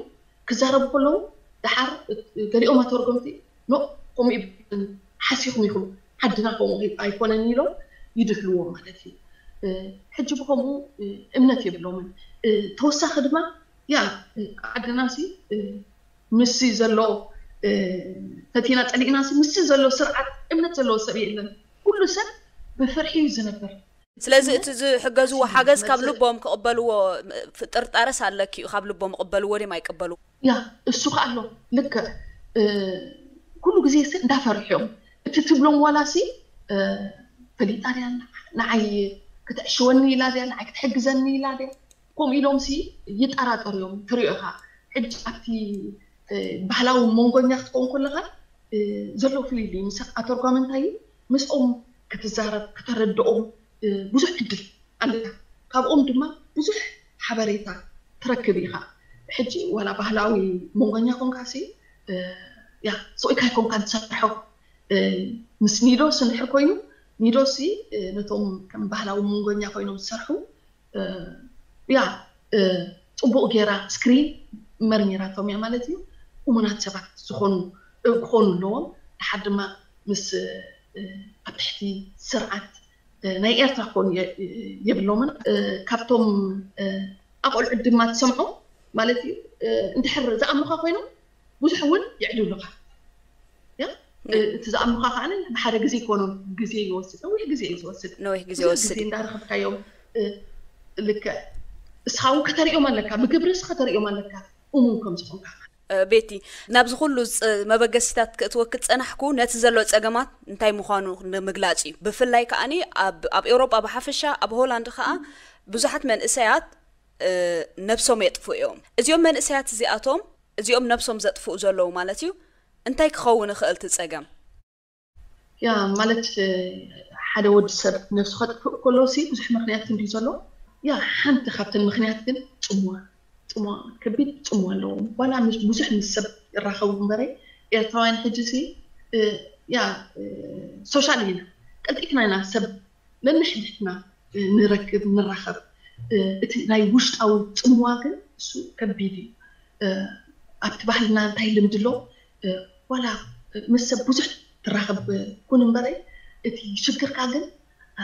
ክዛረቡ ከለዉ ደሓር ገሊኦም ኣተርጎምቲ ኖ ከምኡ ሓሲኹም ኢኹም ዓድና ከምኡ ኣይኮነን ኢሎም ይድህልዎም ማለት እዩ። ሕጂ ብከምኡ እምነት የብሎምን። ተወሳኺ ድማ ያ ዓድና ሲ ምስ ዘሎ ፈቲና ጸሊእና ሲ ምስ ዘሎ ስርዓት እምነት ዘለዎ ሰብ የለን። ኩሉ ሰብ ብፍርሒ እዩ ዝነብር። ስለዚ እቲ ዝሕገዝዎ ሓገዝ ካብ ልቦም ክቕበልዎ ጥርጣረስ ኣለኪ እዩ። ካብ ልቦም ይቕበልዎ ድዮም ኣይቅበልዎ? ያ እሱ ከኣ ኣሎ። ልክዕ ኩሉ ግዜ ሲ እንዳፈርሑ እዮም። እቲ ትብሎም ዋላ ሲ ፈሊጣ ድያ ንዓይ ክትዕሽወኒ ኢላ ድያ ንዓይ ክትሕግዘኒ ኢላ ድያ ከምኡ ኢሎም ሲ ይጠራጠሩ እዮም። ትሪኦ ኢኻ ሕጂ ኣብቲ ባህላዊ መንጎኛ ክትከውን ከለኻ ዘሎ ፍልልይ ምስ ኣተርጓሚ እንታይ ምስኦም ክትዛረብ ከተረድኦም ብዙሕ ዕድል ኣለካ። ካብኦም ድማ ብዙሕ ሓበሬታ ትረክብ ኢኻ። ሕጂ ዋላ ባህላዊ መንጎኛ ኮንካ ሲ ያ ስቕ ኢልካ ኣይኮንካን ትሰርሖ። ምስ ኒዶስ እንድሕር ኮይኑ ኒዶስ ሲ ነቶም ከም ባህላዊ መንጎኛ ኮይኖም ዝሰርሑ ያ ጽቡቕ ጌራ ስክሪን መርሚራቶም እያ ማለት እዩ። እሙናት ሰባት ዝኾኑ ክኾኑ ኣለዎም። ድሓር ድማ ምስ ኣብ ትሕቲ ስርዓት ናይ ኤርትራ ክኾኑ የብሎምን። ካብቶም ኣቆልዑት ድማ ትሰምዖ ማለት እዩ። እንድሕር ዝኣምኑኻ ኮይኖም ብዙሕ እውን የዕልሉኻ። እቲ ዝኣምኑኻ ከዓ ብሓደ ግዜ ይኮኖም፣ ግዜ ይወስድ፣ ነዊሕ ግዜ እዩ ዝወስድ። ነዊሕ ግዜ ይወስድ። ግዜ እንዳረኸብካዮም ልክዕ እስኻ እውን ከተርእዮም ኣለካ፣ ብግብርስ ከተርእዮም ኣለካ እሙን ከም ዝኾንካ። ቤቲ፣ ናብዚ ኩሉ መበገሲታት ክእትወኪ ዝጸናሕኩ ነቲ ዘሎ ጸገማት እንታይ ምዃኑ ንምግላጽ እዩ። ብፍላይ ከኣኒ ኣብ ኤውሮጳ ብሓፈሻ ኣብ ሆላንድ ከኣ ብዙሓት መንእሰያት ነብሶም የጥፍኡ እዮም። እዚኦም መንእሰያት እዚኣቶም እዚኦም ነብሶም ዘጥፍኡ ዘለዉ ማለት እዩ። እንታይ ክኸውን ይኽእል እቲ ጸገም? ያ ማለት ሓደ ወዲ ሰብ ነብሱ ከጥፍእ ከሎ ሲ ብዙሕ ምኽንያት እንድዩ ዘሎ። ያ ሓንቲ ካብተን ምኽንያት ግን ጽምዋ ጽምዋ ከቢድ ጽምዋ ኣለዎም። ዋላ ምስ ብዙሕ ምስ ሰብ ይራኸቡ እምበረ ኤርትራውያን ሕጂ ሲ ያ ሶሻል ኢና ቀልጢፍና ኢና ሰብ ነንሕድሕድና ንረክብ ንራኸብ። እቲ ናይ ውሽጣዊ ጽምዋ ግን እሱ ከቢድ እዩ። ኣብቲ ባህልና እንታይ ልምዲ ኣሎ ዋላ ምስ ሰብ ብዙሕ ትራኸብ ኩን እምበረ እቲ ሽግርካ ግን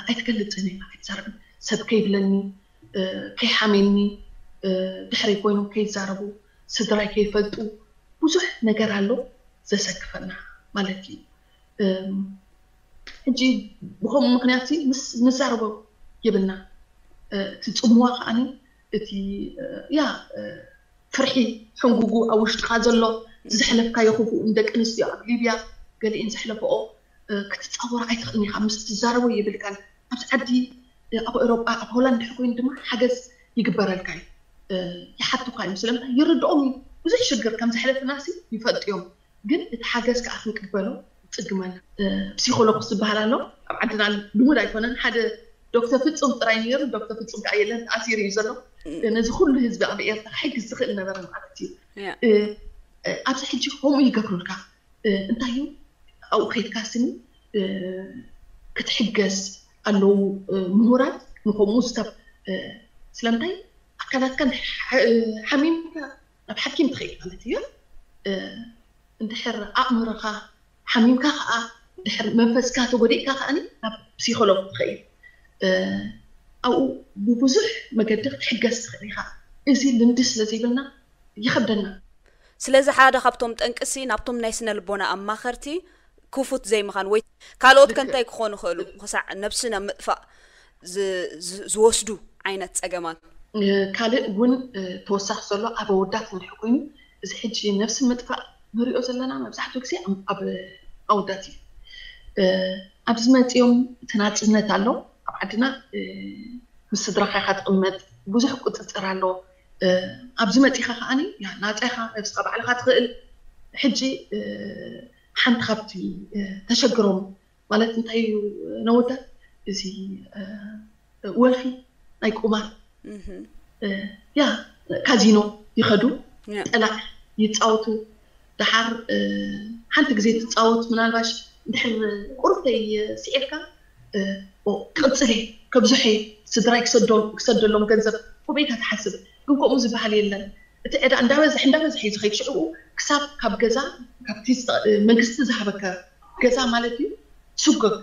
ኣይትገልጽን ኢኻ ኣይትዛረብን። ሰብ ከይብለኒ ከይሓሜኒ ድሕረይ ኮይኖም ከይዛረቡ ስድራይ ከይፈልጡ ብዙሕ ነገር ኣሎ ዘሰክፈና ማለት እዩ። ሕጂ ብኸምኡ ምኽንያት ንዛረቦ የብልና። እቲ ጽምዋ ከዓኒ እቲ ያ ፍርሒ ሕንጉጉ ኣብ ውሽጥኻ ዘሎ ዘሕለፍካዮ ክፉእ ንደቂ ኣንስትዮ ኣብ ሊብያ ገሊኤን ዘሕለፈኦ ክትጻወራ ኣይትኽእልን ኢኻ ምስ ትዛረቦ የብልካን። ኣብዚ ዓዲ ኣብ ኤውሮጳ ኣብ ሆላንድ ድሕር ኮይኑ ድማ ሓገዝ ይግበረልካ እዩ ይሓቱካ እዩ ስለምንታይ ይርድኦም እዩ ብዙሕ ሽግር ከም ዘሕለፍና ሲ ይፈልጡ እዮም። ግን እቲ ሓገዝ ከዓ ክንቅበሎ ይፅግመና። ፕሲኮሎግ ዝበሃል ኣሎ ኣብ ዓድና ልሙድ ኣይኮነን ሓደ ዶክተር ፍፁም ጥራይ ነይሩ። ዶክተር ፍፁም ከዓ የለን ተኣሲሩ እዩ ዘሎ። ነዚ ኩሉ ህዝቢ ኣብ ኤርትራ ክሕግዝ ዝኽእል ነበረ ማለት እዩ። ኣብዚ ሕጂ ከምኡ ይገብሩልካ እንታይ እዩ ኣብኡ ከይድካ ስኒ ክትሕገዝ ኣለዉ ምሁራት ንከምኡ ዝተብ ስለምንታይ ኣካላትካ ሓሚምካ ናብ ሓኪም ትኸይድ ማለት እዩ። እንድሕር ኣእምሮኻ ሓሚምካ ከዓ ድሕር መንፈስካ ተጎዲእካ ከዓ ናብ ፕሲኮሎግ ትኸይድ። ኣብኡ ብብዙሕ መገዲ ክትሕገዝ ትኽእል ኢኻ። እዚ ልምዲ ስለ ዘይብልና ይኸብደና። ስለዚ ሓደ ካብቶም ጠንቅሲ ናብቶም ናይ ስነ ልቦና ኣማኸርቲ ክፉት ዘይምዃን ወይ ካልኦት ከ እንታይ ክኾኑ ይኽእሉ? ክሳዕ ነብሲ ናብ ምጥፋእ ዝ- ዝ- ዝወስዱ ዓይነት ጸገማት። ካልእ እውን ተወሳኺ ዘሎ ኣብ ኣወዳት እንድሕር ኮይኑ፣ እዚ ሕጂ ነብሲ ምጥፋእ ንሪኦ ዘለና መብዛሕትኡ ግዜ ኣብ ኣወዳት እዩ። ኣብዚ መፂኦም እቲ ናፅነት ኣሎ ኣብ ዓድና። ምስ ስድራኻ ኢኻ ትቕመጥ፣ ብዙሕ ቁፅፅር ኣሎ። ኣብዚ መፂኻ ከዓኒ ናፃ ኢኻ፣ ነብስኻ ባዕልኻ ትኽእል። ሕጂ ሓንቲ ካብቲ ተሸግሮም ማለት እንታይ እዩ ነወዳት፣ እዚ ወልፊ፣ ናይ ቁማር፣ ያ፣ ካዚኖ ይኸዱ፣ ጠላዕ ይፃወቱ። ደሓር ሓንቲ ግዜ ትፃወት፣ ምናልባሽ እንድሕር ቁሩብ ተይ ስዒርካ፣ ቅፅል ከብዝሐ፣ ስድራይ ክሰደሎም ገንዘብ፣ ከምኡ ኢልካ ትሓስብ። ግን ከምኡ ዝበሃል የለን። እቲ ዕዳ እንዳበዝሕ እንዳበዝሕ እዩ ዝኸይድ። ሽዕኡ ክሳብ ካብ ገዛ፣ ካብቲ መንግስቲ ዝሃበካ ገዛ ማለት እዩ፣ ስጎግ።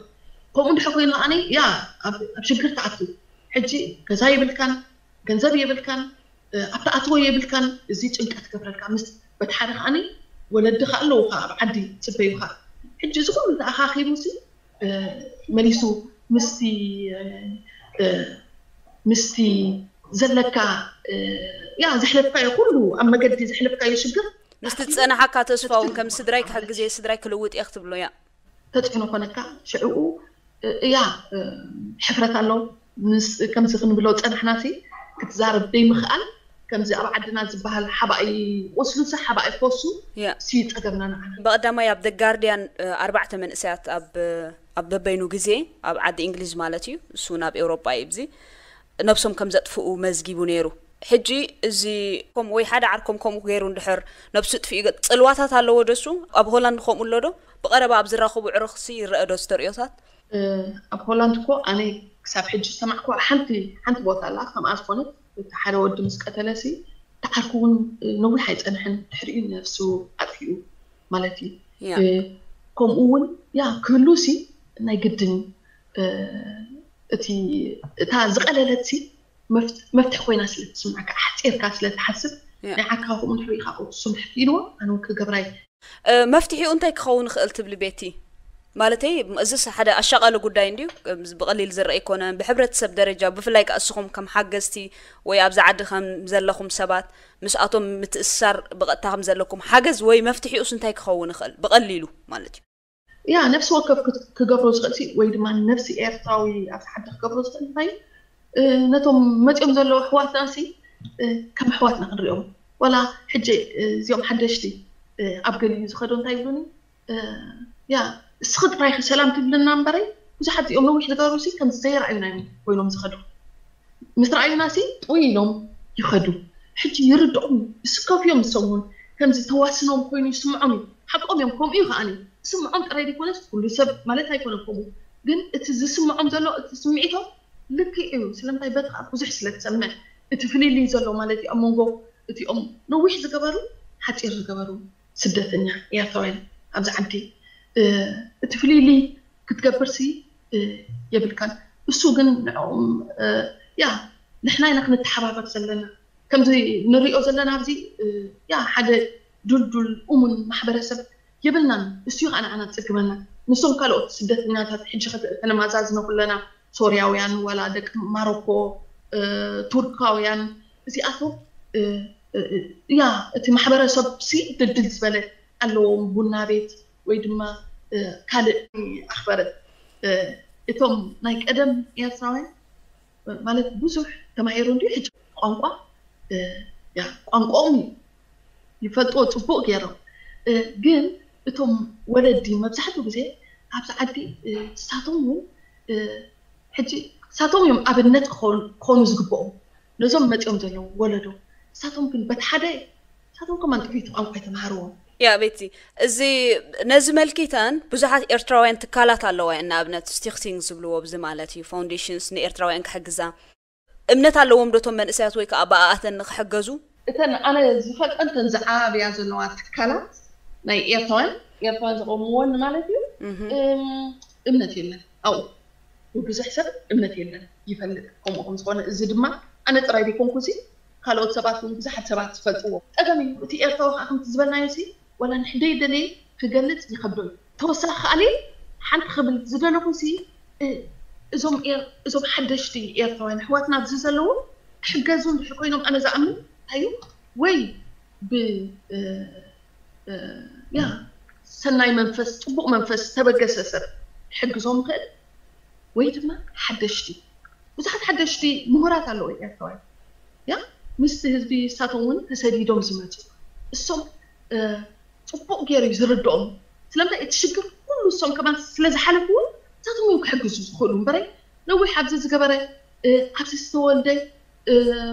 ከምኡ እንድሕር ኮይኑ ከዓኒ ያ ኣብ ሽግር ትኣቱ። ሕጂ ገዛ የብልካን፣ ገንዘብ የብልካን፣ ኣብ ትኣትዎ የብልካን። እዚ ጭንቀት ይገብረልካ። ምስ በቲ ሓደ ከዓኒ ወለድኻ ኣለዉ ኣብ ዓዲ ይፅበዩኻ። ሕጂ እዚ ኩሉ ተኣኻኺቡ ሲ መሊሱ ምስቲ ምስቲ ዘለካ ያ ዘሕለፍካዮ ኩሉ ኣብ መገዲ ዘሕለፍካዮ ሽግር ምስቲ ዝፀናሓካ ተስፋ እውን ከም ስድራይ ክሕግዝ እየ ስድራይ ክልውጥ እየ ክትብሎ እያ። ተፅዕኖ ኮነካ ሽዕኡ እያ ሕፍረት ኣሎ። ከምዚ ክንብሎ ፀናሕና ሲ ክትዛረብ ዘይምኽኣል ከምዚ ኣብ ዓድና ዝበሃል ሓባኢ ቁስሉሲ ሓባኢ ፈሱ ሲ ፀገምና ንዓና። ብቐዳማይ ኣብ The Guardian ኣርባዕተ መንእሰያት ኣብ ኣብ በበይኑ ግዜ ኣብ ዓዲ እንግሊዝ ማለት እዩ እሱ ናብ ኤውሮጳ እዩ ብዚ ነብሶም ከም ዘጥፍኡ መዝጊቡ ነይሩ። ሕጂ እዚ ከም ወይ ሓደ ዓርኮም ከምኡ ገይሩ እንድሕር ነብሱ ጥፍኡ ገ- ፅልዋታት ኣለዎ ደሱ ኣብ ሆላንድ ከምኡ ኣሎ ዶ? ብቐረባ ኣብ ዝራኸቡ ዕርኽሲ ይረአ ዶ ዝተርእዮታት? ኣብ ሆላንድ እኮ ኣነ ክሳብ ሕጂ ዝሰማዕኩ ሓንቲ ሓንቲ ቦታ ኣላ ከምኣ ዝኾነት እቲ ሓደ ወዲ ምስ ቀተለሲ ተዓርኩ እውን ነዊሕ ኣይፀንሐን ድሕሪኡ ነፍሱ ኣጥፊኡ ማለት እዩ። ከምኡ እውን ያ ክህሉ ሲ ናይ ግድን እቲ እታ ዝቐለለት ሲ መፍትሒ ኮይና ስለ ትስምዓካ ኣሕፂርካ ስለ ትሓስብ ናይ ዓካ ከምኡ ንሕሪኢካ እሱ ምሕፊ ኢልዎ ኣነ እውን ክገብራይ መፍትሒኡ እንታይ ክኸውን ይኽእል ትብሊ ቤቲ? ማለተይ እዚስ ሓደ ኣሻቓሊ ጉዳይ እንድዩ፣ ብቐሊል ዝረአ ኣይኮነን። ብሕብረተሰብ ደረጃ ብፍላይ ከኣ እስኹም ከም ሓገዝቲ ወይ ኣብዚ ዓዲ ከም ዘለኹም ሰባት ምስኣቶም ምትእስሳር ብቐጥታ ከም ዘለኩም ሓገዝ ወይ መፍትሒኡስ እንታይ ክኸውን ይኽእል ብቐሊሉ ማለት እዩ? ያ ነፍሲ ወከፍ ክገብሮ ዝኽእል ሲ ወይ ድማ ነፍሲ ኤርትራዊ ኣብዚ ዓዲ ክገብሮ ዝኽእል እንታይ እዩ? ነቶም መፂኦም ዘለዉ ኣሕዋትና ሲ ከም ኣሕዋትና ክንሪኦም ዋላ ሕጂ እዚኦም ሓደሽቲ ኣብ ገሊኡ ዝኸዶ እንታይ ይብሉኒ ያ እስኺ ጥራይ ሰላም ትብልና እምበረይ ብዙሓት እዚኦም ነዊሕ ዝገበሩ ሲ ከምዚ ዘይረኣዩና እዮም ኮይኖም ዝኸዱ ምስ ረኣዩና ሲ ጥውይ ኢሎም ይኸዱ ሕጂ ይርድኦም እስከፍዮም ዝሰውን ከምዚ ተዋስኖም ኮይኑ ይስምዖም እዩ ሓቆም እዮም ከምኡ እዩ ከዓኒ ዝስምዖም ጥራይ ዘይኮነስ ኩሉ ሰብ ማለት ኣይኮነ ከምኡ ግን እቲ ዝስምዖም ዘሎ እቲ ስምዒቶም ልክዕ እዩ ስለምንታይ በቲ ከዓ ብዙሕ ስለ ትሰምዕ እቲ ፍልልይ ዘሎ ማለት እዩ ኣብ መንጎ እቲኦም ነዊሕ ዝገበሩ ሓፂር ዝገበሩ ስደተኛ ኤርትራውያን ኣብዚ ዓዲ እቲ ፍልልይ ክትገብርሲ የብልካን እሱ ግን ንዕኦም ያ ንሕና ኢና ክንተሓባበር ዘለና ከምዚ ንሪኦ ዘለና ኣብዚ ያ ሓደ ዱልዱል እሙን ማሕበረሰብ የብልናን እሱ ከዓ ንዓና ዝፅግመና ንሶም ካልኦት ስደተኛታት ሕጂ ከነማዛዝኖ ኩለና ሶርያውያን ዋላ ደቂ ማሮኮ ቱርካውያን እዚኣቶም ያ እቲ ማሕበረሰብ ሲ ድልድል ዝበለ ኣለዎም ቡና ቤት ወይ ድማ ካልእ ኣኽበረት እቶም ናይ ቀደም ኤርትራውያን ማለት ብዙሕ ተማሂሩ እንዲ ሕጂ ቋንቋ ቋንቋኦም እዩ ይፈልጥዎ ፅቡቅ ገይሮም ግን እቶም ወለዲ መብዛሕትኡ ግዜ ኣብዚ ዓዲ ሳቶም እውን ሕጂ ሳቶም እዮም ኣብነት ክኾኑ ዝግብኦም ነዞም መፂኦም ዘለዉ ወለዶ ሳቶም ግን በቲ ሓደ ሳቶም ከማን ጥፊት ቋንቋ የተማሃርዎም ያ ቤቲ እዚ ነዚ መልኪተን ብዙሓት ኤርትራውያን ትካላት ኣለዋ እየን ንኣብነት ስቲክቲንግ ዝብልዎ ብዚ ማለት እዩ ፋውንዴሽንስ ንኤርትራውያን ክሕግዛ እምነት ኣለዎም ዶ እቶም መንእሰያት ወይ ከዓ ብኣኣተን ንክሕገዙ? እተን ኣነ ዝፈልጠን እተን ዝዓብያ ዘለዋ ትካላት ናይ ኤርትራውያን ኤርትራውያን ዘቆምወን ማለት እዩ እምነት የለን ኣብኡ ብብዙሕ ሰብ እምነት የለን ይፈልጥ ከምኡ ከም ዝኾነ እዚ ድማ ኣነ ጥራይ ዘይኮንኩ ሲ ካልኦት ሰባት እውን ብዙሓት ሰባት ዝፈልጥዎ ፀገም እዩ እቲ ኤርትራዊ ከዓ ከምቲ ዝበልናዮ ሲ ዋላ ንሕደይ ደለየ ክገልፅ ይኸብዶ እዩ ተወሳኺ ከኣኒ ሓንቲ ክብል ዝደለኹ ሲ እዞም እዞም ሓደሽቲ ኤርትራውያን ኣሕዋትና ኣብዚ ዘለዉ ክሕገዙ እንድሕር ኮይኖም ኣነ ዝኣምን እንታይ እዩ ወይ ብ ያ ሰናይ መንፈስ ፅቡቕ መንፈስ ዝተበገሰ ሰብ ክሕግዞም ይኽእል ወይ ድማ ሓደሽቲ ብዙሓት ሓደሽቲ ምሁራት ኣለዉ ኤርትራውያን ያ ምስቲ ህዝቢ ንሳቶም እውን ተሰዲዶም ዝመፁ እሶም ፅቡቕ ገይሩ እዩ ዝርድኦም ስለምንታይ እቲ ሽግር ኩሉ እሶም ከማን ስለዝሓለፍዎ ንሳቶም እዮም ክሕግዙ ዝኽእሉ እምበረ ነዊሕ ኣብዚ ዝገበረ ኣብዚ ዝተወልደ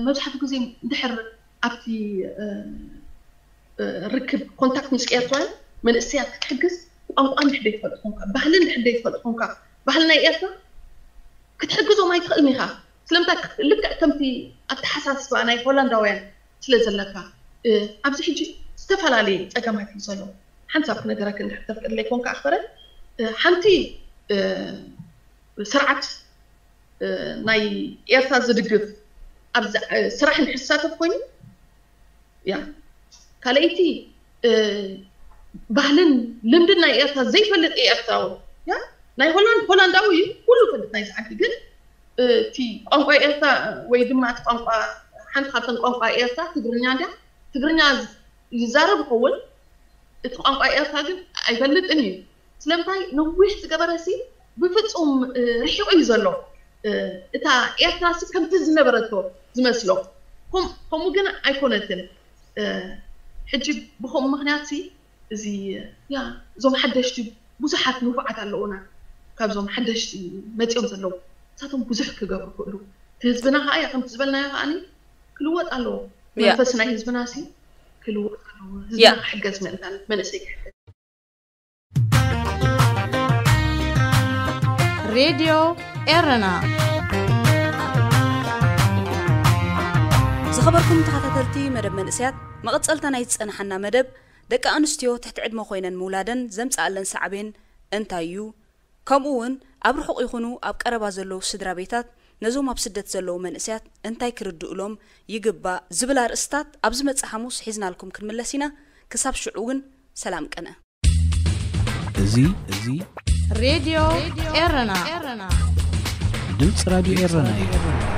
መብዛሕትኡ ግዜ እንድሕር ኣብቲ ርክብ ኮንታክት ምስ ኤርትራውያን መንእሰያት ክትሕግዝ ቋንቋ እንድሕር ዘይትፈልጥ ኮንካ ባህሊ እንድሕር ዘይትፈልጥ ኮንካ ባህሊ ናይ ኤርትራ ክትሕግዞም ኣይትኽእልን ኢኻ ስለምንታይ ልክዕ ከምቲ ኣተሓሳስባ ናይ ሆላንዳውያን ስለ ዘለካ ኣብዚ ሕጂ ዝተፈላለየ ፀገማት እዩ ዘሎ ሓንሳብ ክነገረክ እንድሕር ተፍቅድለይ ኮንካ ኣኽበረ ሓንቲ ስርዓት ናይ ኤርትራ ዝድግፍ ኣብ ስራሕ ንሕሳተፍ ኮይኑ ያ ካልኣይቲ ባህልን ልምድን ናይ ኤርትራ ዘይፈልጥ ኤርትራዊ ያ ናይ ሆላንድ ሆላንዳዊ እዩ ኩሉ ፈልጥ ናይ ዝዓዲ ግን እቲ ቋንቋ ኤርትራ ወይ ድማ እቲ ቋንቋ ሓንቲ ካብተን ቋንቋ ኤርትራ ትግርኛ እንድያ ትግርኛ ይዛረብ ይኸውን እቲ ቋንቋ ኤርትራ ግን ኣይፈልጥን እዩ ስለምንታይ ነዊሕ ዝገበረ ሲ ብፍፁም ርሒቑ እዩ ዘሎ እታ ኤርትራ ሲ ከምቲ ዝነበረቶ ዝመስሎ ከምኡ ግን ኣይኮነትን ሕጂ ብከምኡ ምክንያት ሲ እዚ ያ እዞም ሓደሽቲ ብዙሓት ንፉዓት ኣለዉና ካብዞም ሓደሽቲ መፂኦም ዘለዉ ንሳቶም ብዙሕ ክገብሩ ክእሉ ህዝብና ከዓ ያ ከምቲ ዝበልናዮ ከዓ ክልወጥ ኣለዎ መንፈስ ናይ ህዝብና ሲ ክልወጥ ኣለዎ ህዝብና ክሕገዝ ምእንታን መንእሰይ ክሕገዝ ሬድዮ ኤረና ዝኸበርኩም ተኸታተልቲ መደብ መንእስያት መቐጸልታ ናይ ዝጸንሓና መደብ ደቂ ኣንስትዮ ትሕቲ ዕድመ ኮይነን ምውላደን ዘምጽኣለን ሳዕቤን እንታይ እዩ? ከምኡ እውን ኣብ ርሑቕ ይኹኑ ኣብ ቀረባ ዘለዉ ስድራ ቤታት ነዞም ኣብ ስደት ዘለዉ መንእስያት እንታይ ክርድኡሎም ይግባእ ዝብል ኣርእስታት ኣብ ዝመጽእ ሓሙስ ሒዝናልኩም ክንምለስ ኢና። ክሳብ ሽዑ ግን ሰላም ቅነ። እዚ እዚ ሬድዮ ኤረና ድምፂ ራድዮ ኤረና እዩ።